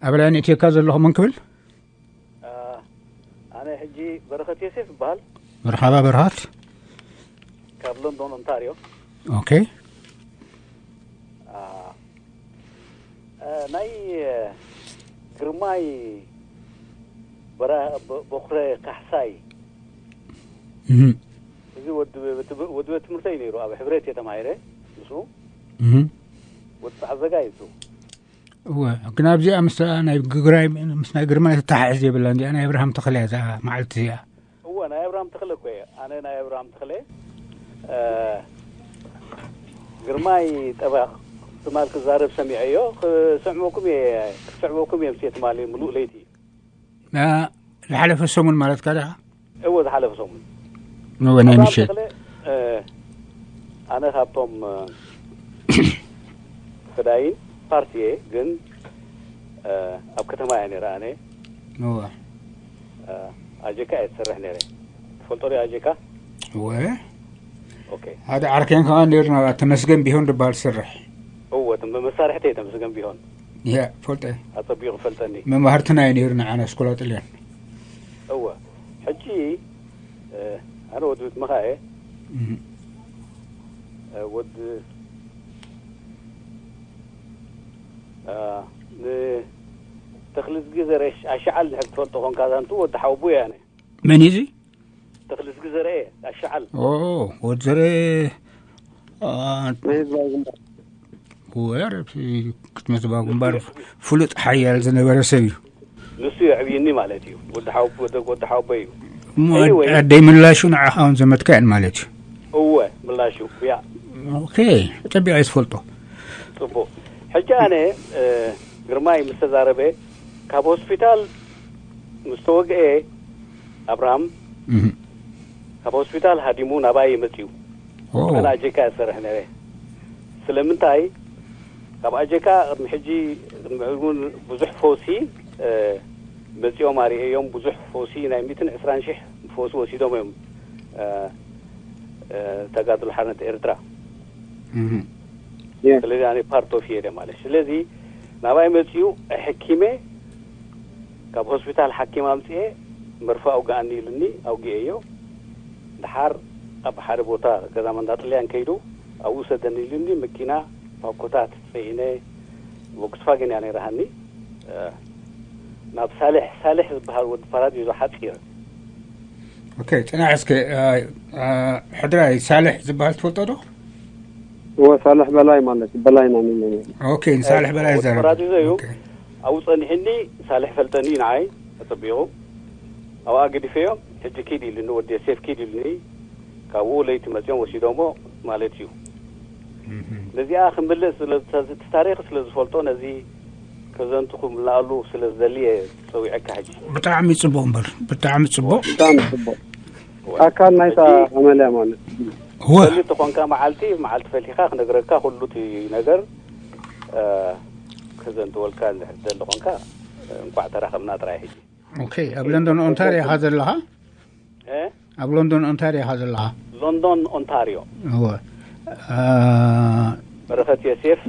ኣበላይ ንእትየካ ዘለኹ መን ክብል? ኣነ ሕጂ በረኸት ዮሴፍ ይበሃል። መርሓባ በረኸት። ካብ ሎንዶን ኦንታርዮ። ኦኬ። ናይ ግርማይ በራ- በ- በኩረ ካሕሳይ እዚ ወዲ ቤት ትምህርተይ ነይሩ። ኣብ ሕብረት እየ ተማሂረ። ንሱ ወዲ ፃዕዘጋ እዩ። እወ፣ ግን ኣብዚኣ ምስ ናይ ግግራይ ምስ ናይ ግርማይ ተተሓሕዝ የብላ። እንዲኣ ናይ ኣብርሃም ተኽለ እያ እዛ መዓልቲ እዚኣ። እወ፣ ናይ ኣብርሃም ተኽለ እኮ እየ። ኣነ ናይ ኣብርሃም ተኽለ ግርማይ ጠበቕ ትማል ክዛረብ ሰሚዐዮ። ክስዕመኩም እየ ክስዕመኩም እየ ምስ ትማሊ ምሉእ ለይቲ። ዝሓለፈ ሰሙን ማለት ካዳ? እወ፣ ዝሓለፈ ሰሙን። እወ፣ ናይ ምሸት። ኣነ ካብቶም ፈዳይን ፓርቲ እየ፣ ግን ኣብ ከተማ እየ ነይረ። ኣነ እወ። ኣጀካ እየ ዝሰርሕ ነይረ። ትፈልጦ ዶ ኣጀካ? እወ። ኦኬ። ሓደ ዓርከን ከኣ ነይሩ፣ ናብኣ ተመስገን ቢሆን ዝበሃል ዝሰርሕ። እወ፣ እቶም መሳርሕተይ ተመስገን ቢሆን። እያ፣ ፈልጠ። ኣጸቢቑ ፈልጠኒ። መማህርትና እዩ ነይሩ ንዓና ኣስኮላ ጥልያን። እወ። ሕጂ ኣነ ወዲ ቤት መኻየ ወዲ ንተኽልዝጊ ዘረ ኣሻዓል ንሕብ ትፈልጦ ኾንካ ዛንቱ ወዲ ሓውቡ እየ ኣነ። መን እዩ እዚ? ተኽልዝጊ ዘረ ኣሻዓል። ኦ፣ ወዲ ዘረ ክትመዝባ ግንባር ፍሉጥ ሓያል ዝነበረ ሰብ እዩ። ንሱ የዕብይኒ ማለት እዩ። ወዲ ሓወቦ እዩ። ኣደይ ምላሹ ንዓኻ እውን ዘመትካ እየን ማለት እዩ። እወ፣ ምላሹ ያ። ኦኬ፣ ጠቢቐ ዝፈልጦ። ጽቡቕ። ሕጂ ኣነ ግርማይ ምስ ተዛረበ፣ ካብ ሆስፒታል ምስ ተወግአ ኣብርሃም ካብ ሆስፒታል ሃዲሙ ናባይ መጽዩ። ኣነ ኣጀካ እሰርሕ ነረ። ስለምንታይ? ካብ ኣጀካ ቅድሚ ሕጂ ቅድሚ እውን ብዙሕ ፈውሲ መጺኦም ኣርእዮም። ብዙሕ ፈውሲ ናይ ሚእትን ዕስራን ሽሕ ፈውሲ ወሲዶም እዮም ተጋድሎ ሓርነት ኤርትራ። ስለዚ ኣነ ፓርት ኦፍ የደ ማለት ስለዚ ናባይ መጺኡ ሕኪመ ካብ ሆስፒታል ሓኪም ኣምጽኤ መርፌ ኣውግኣኒ ኢሉኒ ኣውግኤዮ። ድሓር ኣብ ሓደ ቦታ ገዛ መንዳ ጥልያን ከይዱ ኣብኡ ሰደኒ ኢሉኒ መኪና ፋኮታት ጽዒነ ቮክስፋገን እያ ነይራሃኒ ናብ ሳልሕ ሳልሕ ዝበሃል ወዲ ፓራዲዞ ሓጺር። ኦኬ፣ ጽናሕ እስከ ሕድራይ ሳልሕ ዝበሃል ትፈልጦ ዶ? እወ፣ ሳልሕ በላይ ማለት እዩ። በላይ ና ንመ ኦኬ፣ ንሳልሕ በላይ ዘረብ ፓራዲዞ እዩ። ኣብኡ ጸኒሕኒ ሳልሕ ፈልጠኒ ንዓይ ተጸቢቑ ኣብኣ ገዲፈዮ። ሕጂ ኪድ ኢሉኒ ወዲ ሴፍ ኪድ ኢሉኒ። ካብኡ ለይቲ መጺኦም ወሲዶሞ ማለት እዩ። ነዚኣ ክምልእ ስለ ታሪኽ ስለ ዝፈልጦ ነዚ ከዘንትኹም ላኣሉ ስለ ዝደሊ እየ ጸዊዐካ። ሕጂ ብጣዕሚ ጽቡቕ እምበር ብጣዕሚ ጽቡቕ። ብጣዕሚ ጽቡቕ። ኣካል ናይታ ኣመልያ ማለት እዩ። እወ። ፈሊ ተኾንካ መዓልቲ መዓልቲ ፈሊኻ ክነግረካ ኩሉ እቲ ነገር ከዘንትወልካ እንድሕር ትደሊ ኾንካ እንኳዕ ተራኸብና ጥራይ። ሕጂ ኦኬ። ኣብ ለንደን ኦንታሪዮ ኢኻ ዘለኻ? ኣብ ሎንዶን ኦንታሪዮ ኢኻ ዘለኻ? ሎንዶን ኦንታሪዮ። እወ። በረኸት ዮሴፍ።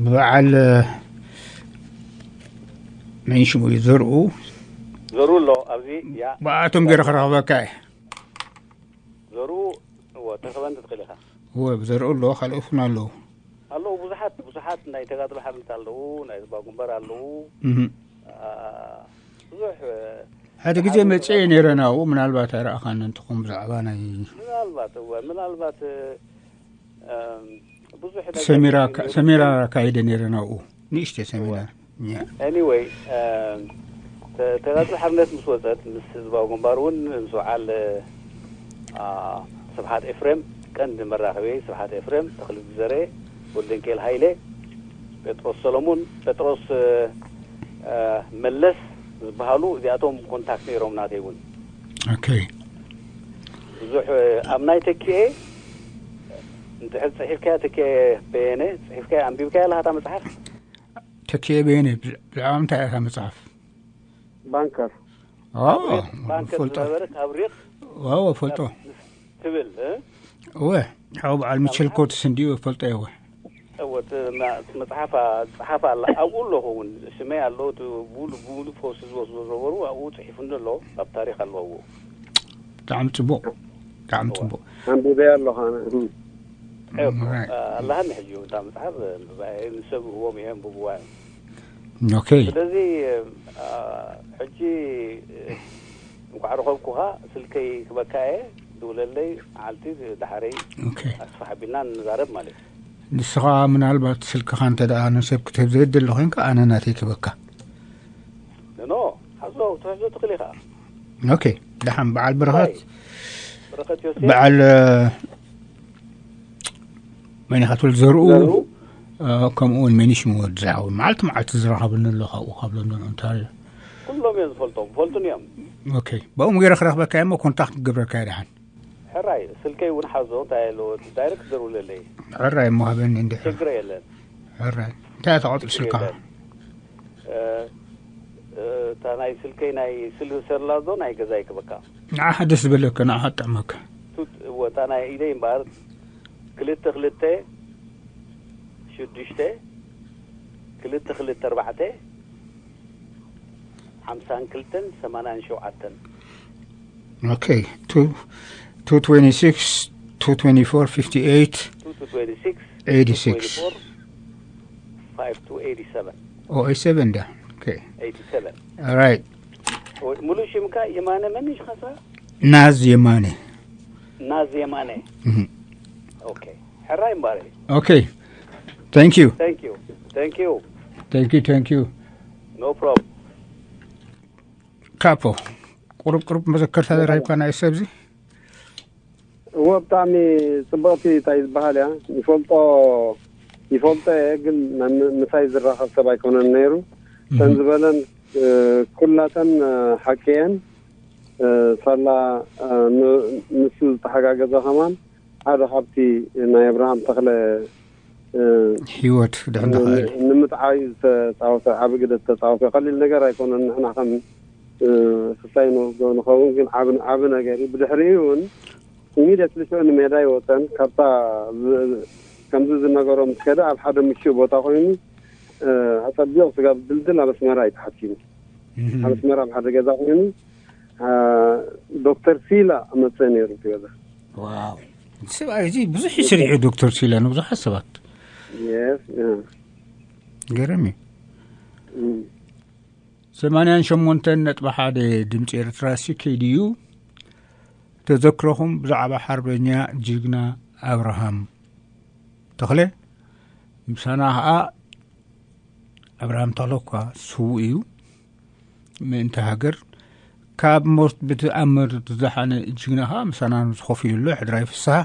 በዓል መን ሽሙ እዩ? ዘርኡ። ዘርኡ ኣሎ ኣብዚ። ያ ብኣቶም ገይረ ክረኽበካ እየ። ዘርኡ። እወ፣ ተረኸበኒ ትኽእል ኢኻ። እወ፣ ብዘርኡ ኣሎ፣ ካልኦት እውን ኣለዉ። ኣለዉ ብዙሓት ብዙሓት ናይ ተጋድሎ ሓርነት ኣለዉ፣ ናይ ህዝባዊ ግንባር ኣለዉ። ብዙሕ ሓደ ግዜ መፅአ ነይረ ናብኡ። ምናልባት ኣይረኣኻን እንትኹም ብዛዕባ ናይ ምናልባት እወ ምናልባት ብዙሕ ሰሚራ ሰሚራ ኣካይደ ነይረ ናብኡ። ንእሽተ ሰሚራ። Anyway ተጋድሎ ሓርነት ምስ ወፀት ምስ ህዝባዊ ግንባር እውን ምስ በዓል ስብሓት ኤፍሬም ቀንዲ መራኸቢ ስብሓት ኤፍሬም ተኽሊ ዘረ ወልደንኬል ሃይለ ጴጥሮስ ሰሎሙን ጴጥሮስ መለስ ዝበሃሉ እዚኣቶም ኮንታክት ነይሮም ናተይ እውን። ኦኬ። ብዙሕ ኣብ ናይ ተኪኤ እንድሕር ፅሒፍካያ ተኪኤ በየነ ፅሒፍካያ ኣንቢብካያ ኣለካ እታ መፅሓፍ? ተኪኤ በየነ ብዛዕባ ምንታይ እያ እታ መፅሓፍ? ባንከር። ባንከር ዝነበረ ካብ ሪቕ ፈልጦ ትብል። እወ። ሓው በዓል ሚቸል ኮትስ እንዲዩ ፈልጦ እየ። እወ። እወ፣ እቲ መ-፣ መጽሓፍ ኣ-፣ ዝጸሓፈ ኣላ። ኣብኡ ኣለኹ እውን። ስመይ ኣሎ፣ እቲ ብሙሉ-፣ ብሙሉእ ፈውሲ ዝወስዶ ዝነበሩ ኣብኡ ጽሒፉኒ ኣሎ። ኣብ ታሪኽ ኣሎ ኣብኡ። ብጣዕሚ ጽቡቕ፣ ብጣዕሚ እወ። ጽቡቕ። ኣንቢበያ ኣለኹ ኣነ። እም። እወ፣ ራይት። ኣ-፣ ኣለሃኒ ሕጂ እውን እታ መጽሓፍ፣ እ፣ ንሰብ ይህቦም እየ፣ የንብብዋ እዮም። ኦኬ። ስለዚ፣ እ፣ ሕጂ፣ እ፣ እንኳዕ ረኸብኩኻ፣ ስልከይ ክበካ እየ፣ ድውለለይ፣ መዓልቲ ድሓረይ ኦኬ። ኣስፍሕ ኣቢልና ንዛረብ ማለት እዩ። ንስኻ ምናልባት ስልክኻ እንተ ደኣ ንሰብ ክትህብ ዘይትደሊ ኮይንካ፣ ኣነ ናተይ ክህበካ። ኖ፣ ሓዞ፣ ክትሕዞ ትኽእል ኢኻ። ኦኬ፣ ደሓን በዓል በረኸት። በረኸት ዮሴፍ። በዓል፣ እ፣ መን ኢኻ ትብል? ዘርኡ፣ ዘርኡ። እ፣ ከምኡ እውን መን እዩ ሽሙ ወዲ ዝዓውን? መዓልቲ መዓልቲ ዝራኸብኒ ኣሎ ካብኡ፣ ካብ ለንደን ኦንታርዮ። ኩሎም እዮም ዝፈልጦም፣ ፈልጡን እዮም። ኦኬ፣ ብኦም ገይረ ክረኽበካ እየ እሞ ኮንታክት ክገብረካ እየ ደሓን። ሕራይ፣ ስልከይ እውን ሓዞ፣ እንታይ ኣለዎ፣ ዳይሬክት ደውለለይ። ሕራይ እሞ ሃበኒ እንድሕር። ችግር የለን። ሕራይ። እንታይ እያ ተቐጽል ችግር ስልካ? የለን። እ፣ እ፣ እታ ናይ ስልከይ ናይ ስል-፣ ሰላዞ ናይ ገዛይ ክበካ። ንዓኻ ደስ ዝበለካ፣ ንዓኻ ትጥዕመካ። ቱት፣ እወ፣ እታ ናይ ኢደይ እምበኣር፣ ክልተ ክልተ ሽዱሽተ፣ ክልተ ክልተ ኣርባዕተ፣ ሓምሳን ክልተን ሰማንያን ሸውዓተን። ኦኬ፣ two፣ two twenty-six, two twenty-four, fifty-eight, two two twenty-six, eighty-six. Two twenty-four, five two eighty-seven. Oh, eighty-seven ዳ። ኦኬ። Eighty-seven. All right. ሙሉእ ሽምካ የማነ መን እዩ ሽኻሳ? ናዝ የማነ። ናዝ የማነ። እህ። ኦኬ። ሕራይ እምባረ። ኦኬ። Thank you። Thank you። Thank you። Thank you፣ thank you። No problem። ካፖ፣ ቁሩብ ቁሩብ መዘከርታ ዘራይብካ ናይ ሰብዚ? እወ፣ ብጣዕሚ ጽብቕቲ እንታይ ዝበሃል እያ። ይፈልጦ፣ ይፈልጦ እየ፣ ግን ም-፣ ምሳይ ዝራኸብ ሰብ ኣይኮነን ነይሩ። እተን እህ። ዝበለን፣ እ፣ ኩላተን፣ እ፣ ሓቂ እየን። እ፣ ሳላ፣ እ፣ ን-፣ ንሱ ዝተሓጋገዘ ከማን ሓደ ካብቲ ናይ ኣብርሃም ተኽለ፣ እ፣ ህይወት ድሕን ን-፣ ተኻእለ። ንምጥዓይ ዝተጻወተ ዓቢ ግደ ዝተጻወተ ቀሊል ነገር ኣይኮነን። ንሕና ከም፣ እ፣ ክሳይ ንወስዶ ንኸውን ግን ዓቢ፣ ዓቢ ነገር እዩ። ብድሕሪኡ እውን ኢሚድየትሊ ሽዑ ንሜዳ ይወጸን ካብታ ዝ-፣ ከምዚ ዝነገሮ ምስ ከደ ኣብ ሓደ ምቹእ ቦታ ኮይኑ፣ እ፣ ኣጸቢቑ ስጋብ ድልድል ኣብ ኣስመራ እዩ ተሓኪሙ። እህ። ኣብ ኣስመራ ኣብ ሓደ ገዛ ኮይኑ፣ እ፣ ዶክተር ሲላ መጸ ነይሩ እቲ ገዛ። ዋው። ሰብኣይ እዚ ብዙሕ እዩ ስሪሑ ዶክተር ሲላ ንብዙሓት ሰባት። የስ፣ እ። ገረም እዩ። እም። ሰማንያን ሸሞንተን ነጥቢ ሓደ ድምፂ ኤርትራ ሲ ኬ ዲ ዩ ተዘክሮኹም ብዛዕባ ሓርበኛ ጅግና ኣብርሃም ተኽለ። ምሳና ኸዓ ኣብርሃም ተኽለ እኳ ስዉእ እዩ። ምእንቲ ሃገር ካብ ሞት ብትኣምር ዝደሓነ ጅግና ኸዓ ምሳና ንዝኾፍ ኢሉ ኣሎ፣ ሕድራይ ፍስሃ።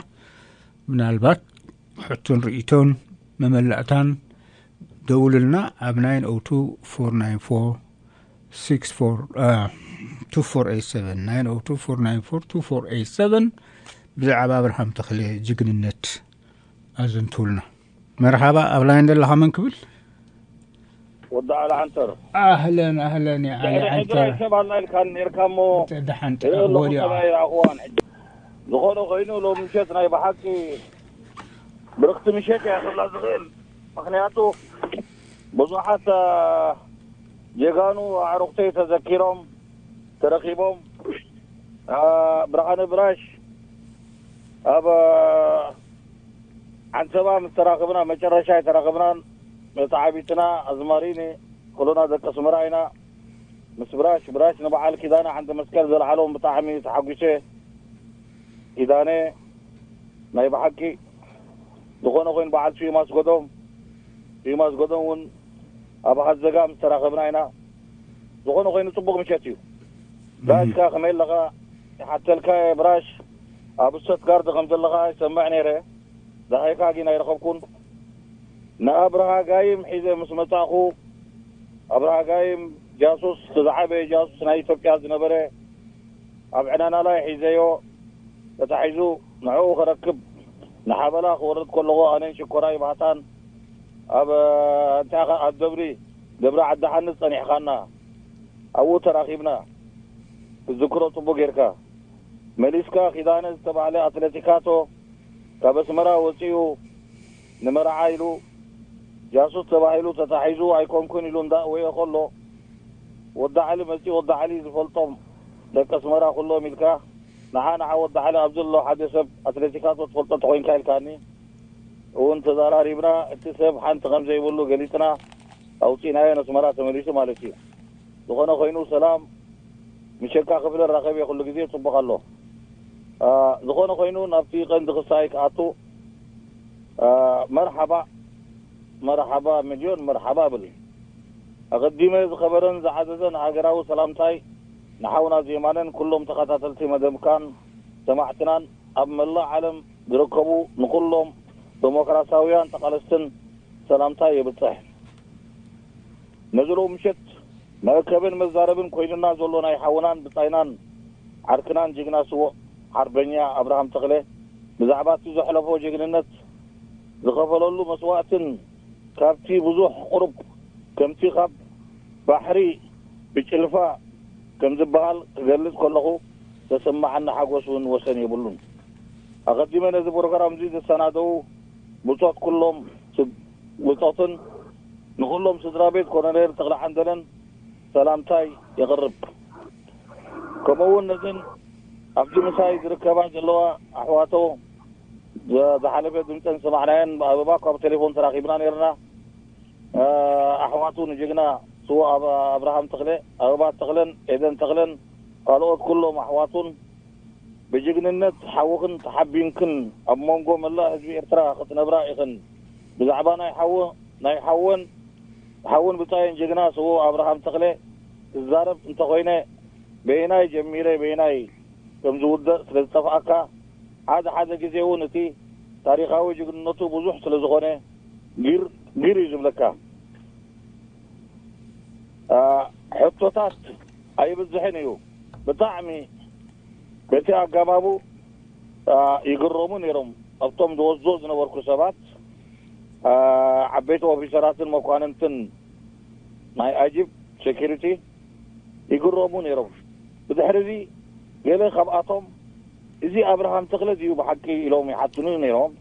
ምናልባት ሕቶን ርእይቶን መመላእታን ደውሉልና ኣብ ናይን ኦ ቱ ፎር ናይን ፎር ሲክስ ፎር፣ እ፣ ቱ ፎር ኤይት ሰቨን፣ ናይን ኦ ቱ ፎር ናይን ፎር ቱ ፎር ኤይት ሰቨን። ብዛዕባ ኣብርሃም ተኽለ ጅግንነት ኣዘንትውልና። መርሓባ፣ ኣብ ላይን ዘለኻ መን ክብል? ወዲ ዓሊ ዓንተር። ኣህለን፣ ኣህለን፣ ያ ዓሊ ድሕሪ ሕጂ ዓንተር። ናይ ሰብ ኣላ ኢልካ ነርካ እሞ፣ ደሓን ርኢ ኣለኹ ወዲያ። ሰብኣይ ይረኣኽዋን ሕጂ። ዝኾነ ኮይኑ፣ ሎም ምሸት ናይ ብሓቂ ብርኽቲ ምሸት እያ ክብላ ዝኽእል። ምኽንያቱ፣ ብዙሓት፣ አ፣ ጀጋኑ ኣዕሩኽተይ ተዘኪሮም፣ ተረኺቦም፣ አ፣ ብርሃነ ብራሽ ኣብ፣ አ፣ ዓንሰባ ምስ ተራኽብና፣ መጨረሻ ኣይተራኽብናን። መተዓቢትና ኣዝማሪኒ፣ ኩሉና ደቂ ኣስመራ ኢና። ምስ ብራሽ፣ ብራሽ ንበዓል ኪዳነ ዓንደ መስቀል ዘልዓሎም ብጣዕሚ ተሓጒሰ። ኪዳነ ናይ ብሓቂ ዝኾነ ኮይኑ በዓል ስዩም ኣስገዶም፣ ስዩም ኣስገዶም እውን ኣብ ሃዘጋ ምስ ተራኸብና ኢና። ዝኾነ ኮይኑ ጽቡቕ ምሸት እዩ። ብራሽ እህ። ከኣ ከመይ ኣለኻ? ይሓተልካ እየ ብራሽ፣ ኣብ ስቱትጋርት ከም ዘለኻ ይሰምዕ ነይረ። ደሃይካ ግን ኣይረኸብኩን። ንኣብርሃ ጋይም ሒዘ ምስ መጻእኹ፣ ኣብርሃ ጋይም ጃሱስ፣ እቲ ዝዓበየ ጃሱስ ናይ ኢትዮጵያ ዝነበረ፣ ኣብ ዕናና ላይ ሒዘዮ ተታሒዙ ንዕኡ ክረክብ ንሓበላ ክወርድ ከለኹ ኣነን ሽኮራይ ባህታን ኣብ፣ እንታይ፣ ኣብ ደብሪ፣ ደብሪ ዓዲ ሓንስ ጸኒሕኻና፣ ኣብኡ ተራኺብና። ትዝክሮ ጽቡቅ ጌርካ። መሊስካ ኪዳነ ዝተባህለ ኣትሌቲካቶ ካብ ኣስመራ ወጺኡ ንመርዓ ኢሉ ጃሱስ ተባሂሉ ተታሒዙ ኣይኮንኩን ኢሉ እንዳእወየ ከሎ፣ ወዲ ዓሊ መጺኡ፣ ወዲ ዓሊ ዝፈልጦም ደቂ ኣስመራ ኩሎም ኢልካ፣ ንዓ ንዓ ወዲ ዓሊ ኣብ ዘሎ ሓደ ሰብ ኣትሌቲካቶ ትፈልጦ እንተኾይንካ ኢልካኒ እውን ተዘራሪብና፣ እቲ ሰብ ሓንቲ ከም ዘይብሉ ገሊጽና ኣውጺእናዮ፣ ነስመራ ተመሊሱ ማለት እዩ። ዝኾነ ኮይኑ ሰላም፣ ምሸካ ክፍለ ራኸብ እየ ኩሉ ግዜ ጽቡቕ ኣሎ። አ፣ ዝኾነ ኮይኑ ናብቲ ቀንዲ ክሳይ ክኣቱ፣ አ፣ መርሓባ፣ መርሓባ፣ ሚልዮን መርሓባ እብል። ኣቐዲመ ዝኸበረን ዝዓዘዘን ሃገራዊ ሰላምታይ ንሓውና ዜማነን ኩሎም ተኸታተልቲ መደብካን ሰማዕትናን ኣብ መላእ ዓለም ዝርከቡ ንኹሎም ዲሞክራሲያውያን ተቓለስትን ሰላምታይ የብጽሕ። ነዚ ሎሚ ምሸት መእከብን መዛረብን ኮይኑና ዘሎ ናይ ሓውናን ብጻይናን ዓርክናን ጅግና ስዉእ ሓርበኛ ኣብርሃም ተኽለ ብዛዕባ እቲ ዘሕለፎ ጅግንነት ዝኸፈለሉ መስዋእትን ካብቲ ብዙሕ ቁሩብ ከምቲ ካብ ባሕሪ ብጭልፋ ከም ዝበሃል ክገልጽ ከለኹ ዘሰማዓኒ ሓጎስ እውን ወሰን የብሉን። ኣቐዲመ ነዚ ፕሮግራም እዚ ዘሰናደዉ ብጾት ኩሎም ስብ-፣ ብጾትን ንኹሎም ስድራ ቤት ኮሎኔል ተኽለ ዓንደለን ሰላምታይ የቕርብ። ከምኡ እውን ነዘን ኣብዚ ምሳይ ዝርከባ ዘለዋ ኣሕዋቶ፣ ዘ-፣ ዝሓለፈ ድምፀን ሰማዕናየን፣ ኣበባ እኳ ብቴሌፎን ተራኺብና ነይርና። እ፣ ኣሕዋቱ ንጅግና ስዉእ ኣብ-፣ ኣብርሃም ተኽለ፣ ኣበባ ተኽለን ኤደን ተኽለን ካልኦት ኩሎም ኣሕዋቱን ብጅግንነት ሓውኽን ተሓቢንክን ኣብ መንጎ መላእ ህዝቢ ኤርትራ ክትነብራ ኢኽን። ብዛዕባ ናይ ሓው-፣ ናይ ሓወን፣ ሓውን ብጻይን ጅግና ስዉእ ኣብርሃም ተኽለ ክዛረብ እንተኾይነ፣ በየናይ ጀሚረ በየናይ ከም ዝውደእ ስለ ዝጠፍኣካ፣ ሓደ ሓደ ግዜ እውን እቲ ታሪኻዊ ጅግንነቱ ብዙሕ ስለ ዝኾነ፣ ግር፣ ግር እዩ ዝብለካ። አ፣ ሕቶታት ኣይብዝሕን እዩ። ብጣዕሚ በቲ ኣገባቡ፣ አ፣ ይግረሙ ነይሮም። ኣብቶም ዝወስዶ ዝነበርኩ ሰባት፣ አ፣ ዓበይቲ ኦፊሰራትን መኳንንትን ናይ ኣጂፕ ሴኪሪቲ ይግረሙ ነይሮም። ብድሕሪ እዚ ገለ ካብኣቶም፣ "እዚ ኣብርሃም ተኽለ ድዩ ብሓቂ?" ኢሎም ይሓቱኒ ነይሮም።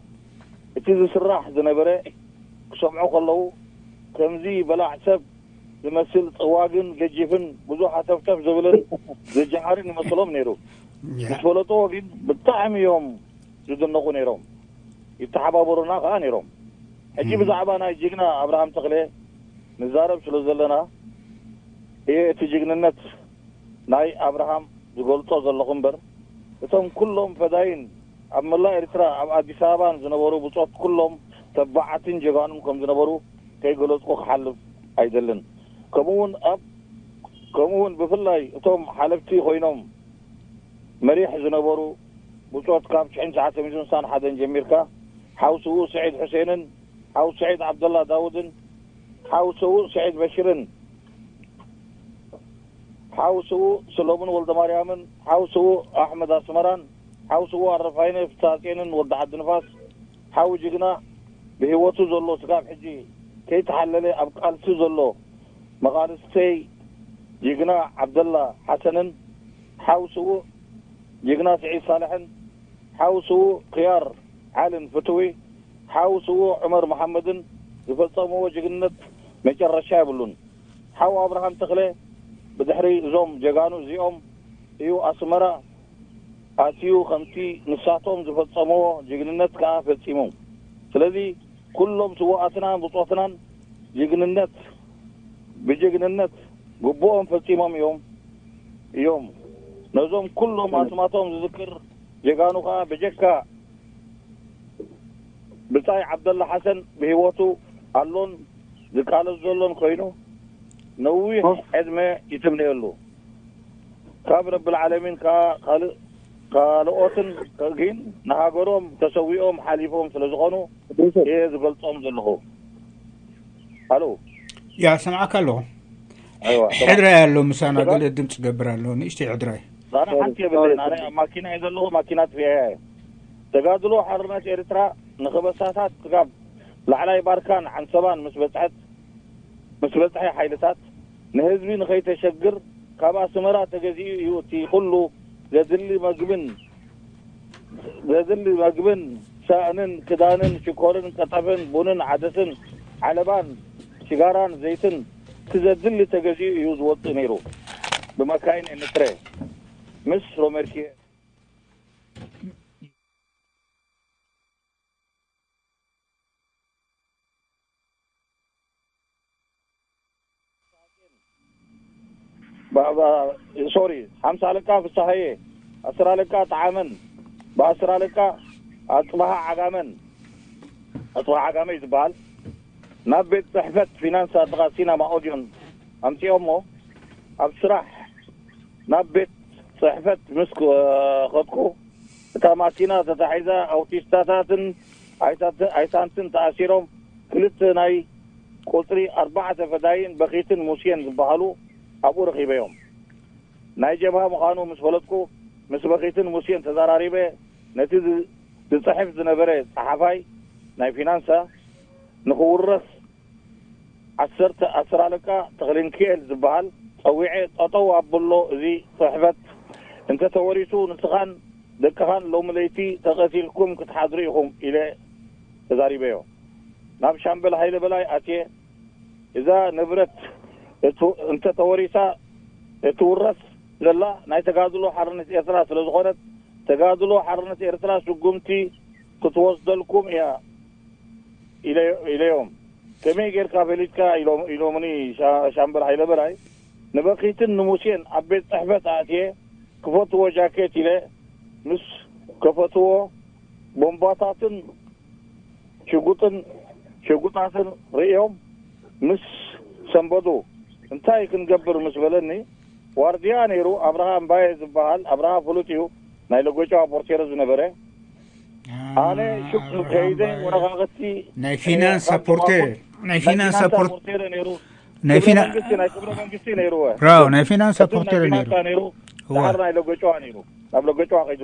እቲ ዝስራሕ ዝነበረ ክሰምዑ ከለዉ፣ ከምዚ በላዕ ሰብ ዝመስል ጸዋግን ገጂፍን ብዙሕ ሃተፍተፍ ዝብልን ዝጀሃርን ይመስሎም ነይሩ። ምስ ፈለጥዎ ግን ብጣዕሚ እዮም ዝድነቑ ነይሮም። ይተሓባበሩና ከኣ ነይሮም። ሕጂ ብዛዕባ ናይ ጅግና ኣብርሃም ተኽለ ንዛረብ ስለ ዘለና እየ እቲ ጅግንነት ናይ ኣብርሃም ዝገልጾ ዘለኹ እምበር፣ እቶም ኩሎም ፈዳይን ኣብ መላእ ኤርትራ ኣብ ኣዲስ ኣበባን ዝነበሩ ብጾት ኩሎም ተባዓትን ጀጋኑን ከም ዝነበሩ ከይገለጽኩ ክሓልፍ ኣይደልን። ከምኡውን ኣብ፣ ከምኡውን ብፍላይ እቶም ሓለፍቲ ኮይኖም መሪሕ ዝነበሩ ብጾት ካብ ሽሕን ትሽዓተ ሚእትን ስሳን ሓደን ጀሚርካ፣ ሓው ስዉእ ስዒድ ሑሴንን፣ ሓው ስዒድ ዓብደላ ዳውድን፣ ሓው ስዉእ ስዒድ በሽርን፣ ሓው ስዉእ ሰሎሙን ወልደማርያምን፣ ሓው ስዉእ ኣሕመድ ኣስመራን፣ ሓው ስዉእ ኣረፋይነ ፍስሃጽዮንን ወዲ ዓዲ ንፋስ፣ ሓው ጅግና ብህይወቱ ዘሎ ስጋብ ሕጂ ከይተሓለለ ኣብ ቃልሲ ዘሎ መቓልስተይ ጅግና ዓብደላ ሓሰንን፣ ሓው ስዉእ ጅግና ስዒድ ሳልሕን፣ ሓው ስዉእ ክያር ዓልን ፍትዊ፣ ሓው ስዉእ ዑመር መሓመድን ዝፈጸምዎ ጅግንነት መጨረሻ የብሉን። ሓው ኣብርሃም ተኽለ ብድሕሪ እዞም ጀጋኑ እዚኦም እዩ ኣስመራ ኣትዩ፣ ከምቲ ንሳቶም ዝፈጸምዎ ጅግንነት ከኣ ፈጺሙ። ስለዚ ኩሎም ስዉኣትናን ብጾትናን ጅግንነት ብጅግንነት ግቡኦም ፈጺሞም እዮም፣ እዮም። ነዞም ኩሎም ኣስማቶም ዝዝክር ጀጋኑ ከኣ ብጀካ ብጻይ ዓብደላ ሓሰን ብህይወቱ ኣሎን ዝቃለስ ዘሎን ኮይኑ፣ ነዊሕ ዕድመ ይትምነየሉ። ካብ ረብል ዓለሚን ከኣ ካልእ፣ ካልኦትን ግን ንሃገሮም ተሰዊኦም ሓሊፎም ስለ ዝኾኑ እየ ዝገልጾም ዘለኹ። ኣሎ። ያ፣ ሰምዓካ ኣለኹ። ኣይዋ፣ ሰማዕ። ሕድራይ ኣሎ ምሳና፣ ተጋ- ገለ ድምፂ ገብር ኣሎ፣ ንእሽተይ ሕድራይ። ኣነ ሓንቲ የብለይን። ኣነ ኣብ ማኪና እየ ዘለኹ፣ ማኪና ጥፊአ እየ። ተጋድሎ ሓርነት ኤርትራ ንኸበሳታት ስጋብ ላዕላይ ባርካን ዓንሰባን ምስ በጽሐት፣ ምስ በጽሐ ሓይልታት ንህዝቢ ንኸይተሸግር ካብ ኣስመራ ተገዚኡ እዩ። እቲ ኩሉ ዘድሊ መግብን፣ ዘድሊ መግብን ሳእንን ክዳንን ሽኮርን ቀጠፍን ቡንን ዓደስን ዓለባን ሽጋራን ዘይትን፣ እቲ ዘድሊ ተገዚኡ እዩ ዝወጽእ ነይሩ። ብመካይን ኤንትሬ ምስ ሮመርኪ ሶሪ፣ ሓምሳ ኣለቃ ፍሳሃየ፣ ኣስር ኣለቃ ጠዓመን፣ ብኣስር ኣለቃ ኣፅባሃ ዓጋመን፣ ኣፅባሃ ዓጋመ እዩ ዝበሃል፣ ናብ ቤት ፅሕፈት ፊናንስ ኣጥቓ ሲና ማኦድዮን ኣምፅኦሞ። ኣብ ስራሕ ናብ ቤት ፅሕፈት ምስ ከድኩ፣ እታ ማኪና ተታሒዛ፣ ኣውቲስታታትን ኣይሳንትን ተኣሲሮም፣ ክልተ ናይ ቁፅሪ ኣርባዕተ ፈዳይን በኺትን ሙሴን ዝበሃሉ ኣብኡ ረኺበዮም። ናይ ጀብሃ ምዃኑ ምስ ፈለጥኩ፣ ምስ በኺትን ሙሴን ተዘራሪበ፣ ነቲ ዝፅሕፍ ዝነበረ ፀሓፋይ ናይ ፊናንሳ ንኽውረስ ዓሰርተ ኣስር ኣለቃ ተኽለንኪኤል ዝበሃል ፀዊዐ፣ ጠጠው ኣብሎ፣ እዚ ፅሕፈት እንተተወሪሱ ንስኻን ደቅኻን ሎሚ ለይቲ ተቐቲልኩም ክትሓድሩ ኢኹም ኢለ ተዛሪበዮ። ናብ ሻምበል ሃይለ በላይ ኣትየ፣ እዛ ንብረት እንተተወሪሳ እትውረስ ዘላ ናይ ተጋድሎ ሓርነት ኤርትራ ስለ ዝኾነት፣ ተጋድሎ ሓርነት ኤርትራ ስጉምቲ ክትወስደልኩም እያ ኢለዮም። ከመይ ጌርካ ፈሊጥካ ኢሎምኒ ሻምበል ሃይለ በላይ። ንበኺትን ንሙሴን ኣብ ቤት ፅሕፈት ኣእትየ ክፈትዎ ጃኬት ኢለ ምስ ከፈትዎ፣ ቦምባታትን ሽጉጥን ሽጉጣትን ርእዮም ምስ ሰንበዱ፣ እንታይ ክንገብር ምስ በለኒ፣ ዋርድያ ነይሩ ኣብርሃ እምባየ ዝበሃል፣ ኣብርሃ ፍሉጥ እዩ፣ ናይ ለጎጫዋ ፖርቴሮ ዝነበረ። ኣነ ሽቅ ከይደ ወረቃቅቲ ናይ ፊናንስ ኣፖርቴር ናይ ፊናንስ ኣፖርቴር ነይሩ። ናይ ፊና መንግስቲ ናይ ክብረ መንግስቲ ነይሩ። ራው ናይ ፊናንስ ኣፖርቴር ነይሩ። ዳር ናይ ለጎጫዋ ነይሩ። ናብ ለጎጫዋ ከይዱ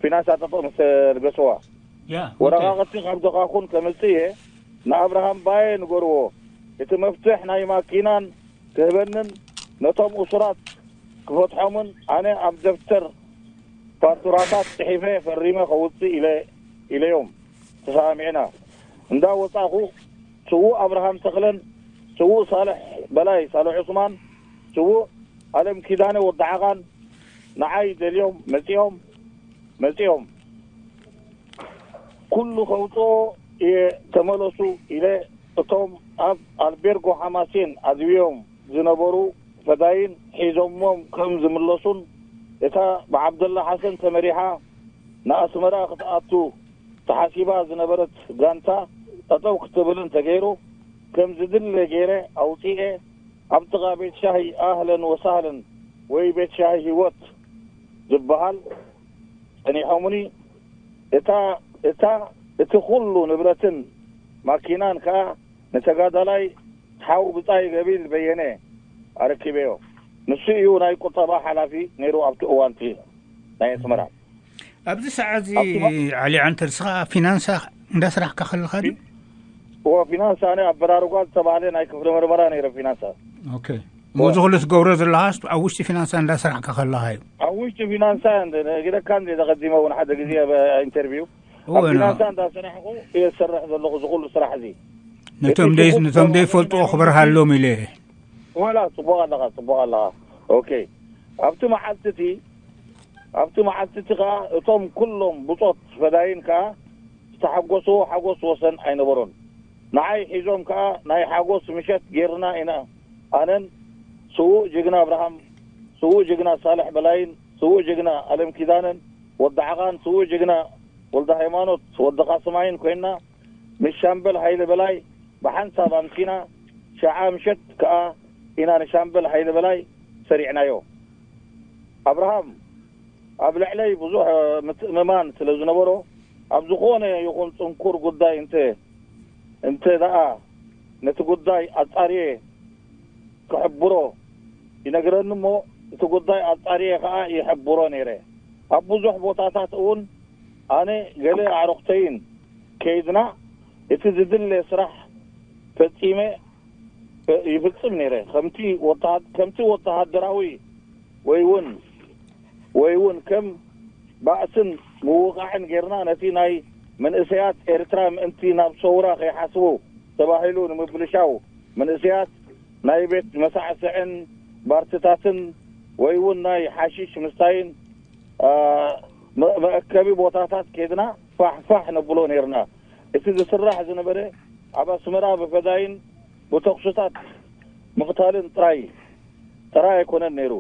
ፊናንስ ኣጠጠ ምስ ልገሰዋ፣ ወረቃቅቲ ካብ ደኻኹን ከምጽእ እየ፣ ንኣብርሃም ባየ ንገርዎ፣ እቲ መፍትሕ ናይ ማኪናን ክህበንን ነቶም እሱራት ክፈትሖምን ኣነ ኣብ ደብተር ፋቱራታት ጽሒፈ ፈሪመ ከውጽእ ኢለ ኢለዮም ተሰማሚዕና። እንዳ ወጻኹ ስዉእ ኣብርሃም ተኽለን ስዉእ ሳልሕ በላይ ሳልሕ ዑስማን ስዉእ ኣለም ኪዳነ ወዲ ዓቓን ንዓይ ደልዮም መጺኦም መጺኦም ኩሉ ከውጽኦ እየ ተመለሱ ኢለ እቶም ኣብ ኣልቤርጎ ሓማሴን ኣድብዮም ዝነበሩ ፈዳይን ሒዞሞም ከም ዝምለሱን እታ ብዓብደላ ሓሰን ተመሪሓ ንኣስመራ ክትኣቱ ተሓሲባ ዝነበረት ጋንታ ጠጠው ክትብልን ተገይሩ ከም ዝድለ ገይረ ኣውፂኤ ኣብ ጥቓ ቤት ሻሂ ኣህለን ወሳህለን ወይ ቤት ሻሂ ህይወት ዝበሃል ጸኒሖምኒ። እታ እታ እቲ ኩሉ ንብረትን ማኪናን ከኣ ንተጋዳላይ ሓው ብጻይ ገቢል በየነ ኣረኪበዮ። ንሱ እዩ ናይ ቁጠባ ሓላፊ ነይሩ ኣብቲ እዋንቲ ናይ ኣስመራ። ኣብዚ ሰዓት እዚ ኣብቲ ማ- ዓሊ ዓንተር፣ ንስኻ ፊናንሳ እንዳስራሕካ ከለኻ ድዩ? እዎ፣ ፊናንስ ኣነ ኣበራርጓ ዝተባህለ ናይ ክፍሊ መርመራ ነይረ ፊናንሳ። ኦኬ። እሞ እዚ ኩሉ ትገብሮ ዘለኻስ ኣብ ውሽጢ ፊናንሳ እንዳስራሕካ ከለኻ እዩ? ኣብ ውሽጢ ፊናንሳ እንደ- ነጊረካ እንደ ተቐዲመ እውን ሓደ ግዜ ኣብ ኢንተርቪው እወ፣ ኣብ ና- ፊናንሳ እንዳሰራሕኩ እየ ዝሰርሕ ዘለኹ እዚ ኩሉ ስራሕ እዚ። ነቶም እቲ ደይ- ሽኹም ነቶም ደይፈልጥዎ ክበርሃሎም ኢለ እየ። ወላ ጽቡቕ ኣለኻ፣ ጽቡቕ ኣለኻ። ኦኬ። ኣብቲ መዓልቲ እቲ ኣብቲ መዓልቲ እቲ ከኣ እቶም ኩሎም ብጾት ፈዳይን ከኣ ዝተሓጎስዎ ሓጎስ ወሰን ኣይነበሮን። ንዓይ ሒዞም ከኣ ናይ ሓጎስ ምሸት ጌርና ኢና። ኣነን ስዉእ ጅግና ኣብርሃም፣ ስዉእ ጅግና ሳልሕ በላይን፣ ስዉእ ጅግና ኣለም ኪዳነን፣ ወዲ ዓቓን፣ ስዉእ ጅግና ወልደ ሃይማኖት ወዲ ካስማይን ኮይንና ምስ ሻምበል ሃይለ በላይ ብሓንሳብ ኣምሲና፣ ሸዓ ምሸት ከኣ ኢና ንሻምበል ሃይለ በላይ ሰሪዕናዮ። ኣብርሃም ኣብ ልዕለይ ብዙሕ ምትእምማን ስለ ዝነበሮ፣ ኣብ ዝኾነ ይኹን ጽንኩር ጉዳይ እንተ እንተ ደኣ ነቲ ጉዳይ ኣጻርየ ክሕብሮ ይነግረኒ እሞ፣ እቲ ጉዳይ ኣጻርየ ከኣ ይሕብሮ ነይረ። ኣብ ብዙሕ ቦታታት እውን ኣነ ገለ ኣዕሩኽተይን ከይድና እቲ ዝድለ ስራሕ ፈጺመ ይፍጽም ነይረ። ከምቲ ወተሃድ- ከምቲ ወተሃደራዊ ወይ እውን ወይ እውን ከም ባእስን ምውቓዕን ጌርና ነቲ ናይ መንእሰያት ኤርትራ ምእንቲ ናብ ሰውራ ከይሓስቡ ተባሂሉ ንምብልሻው መንእሰያት ናይ ቤት መሳዕስዕን ባርትታትን ወይ እውን ናይ ሓሺሽ ምስታይን፣ አ፣ መ-፣ መእከቢ ቦታታት ኬድና ፋሕ ፋሕ ነብሎ ነይርና። እቲ ዝስራሕ ዝነበረ ኣብ ኣስመራ ብፈዳይን ብተኹስታት ምቕታልን ጥራይ፣ ጥራይ ኣይኮነን ነይሩ።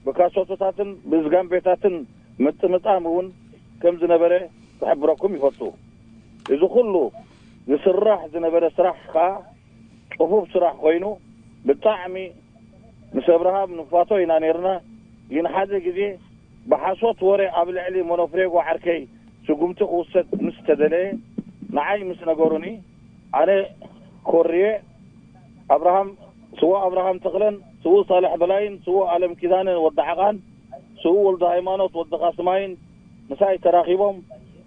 ብካሶቶታትን ብዝጋምቤታትን ምጥምጣም እውን ከም ዝነበረ ክሕብረኩም ይፈቱ። እዚ ኩሉ ዝስራሕ ዝነበረ ስራሕ ከኣ ጽፉፍ ስራሕ ኮይኑ ብጣዕሚ ምስ ኣብርሃም ንፋቶ ኢና ነይርና። ግን ሓደ ግዜ ብሓሶት ወረ ኣብ ልዕሊ ሞኖፍሬጎ ዓርከይ ስጉምቲ ክውሰድ ምስ ተደለየ ንዓይ ምስ ነገሩኒ፣ ኣነ ኮርየ ኣብርሃም፣ ስዉእ ኣብርሃም ተኽለን፣ ስዉእ ሳልሕ በላይን፣ ስዉእ ኣለም ኪዳነን ወዲ ዓቓን፣ ስዉእ ወልደ ሃይማኖት ወዲ ካስማይን ምሳይ ተራኺቦም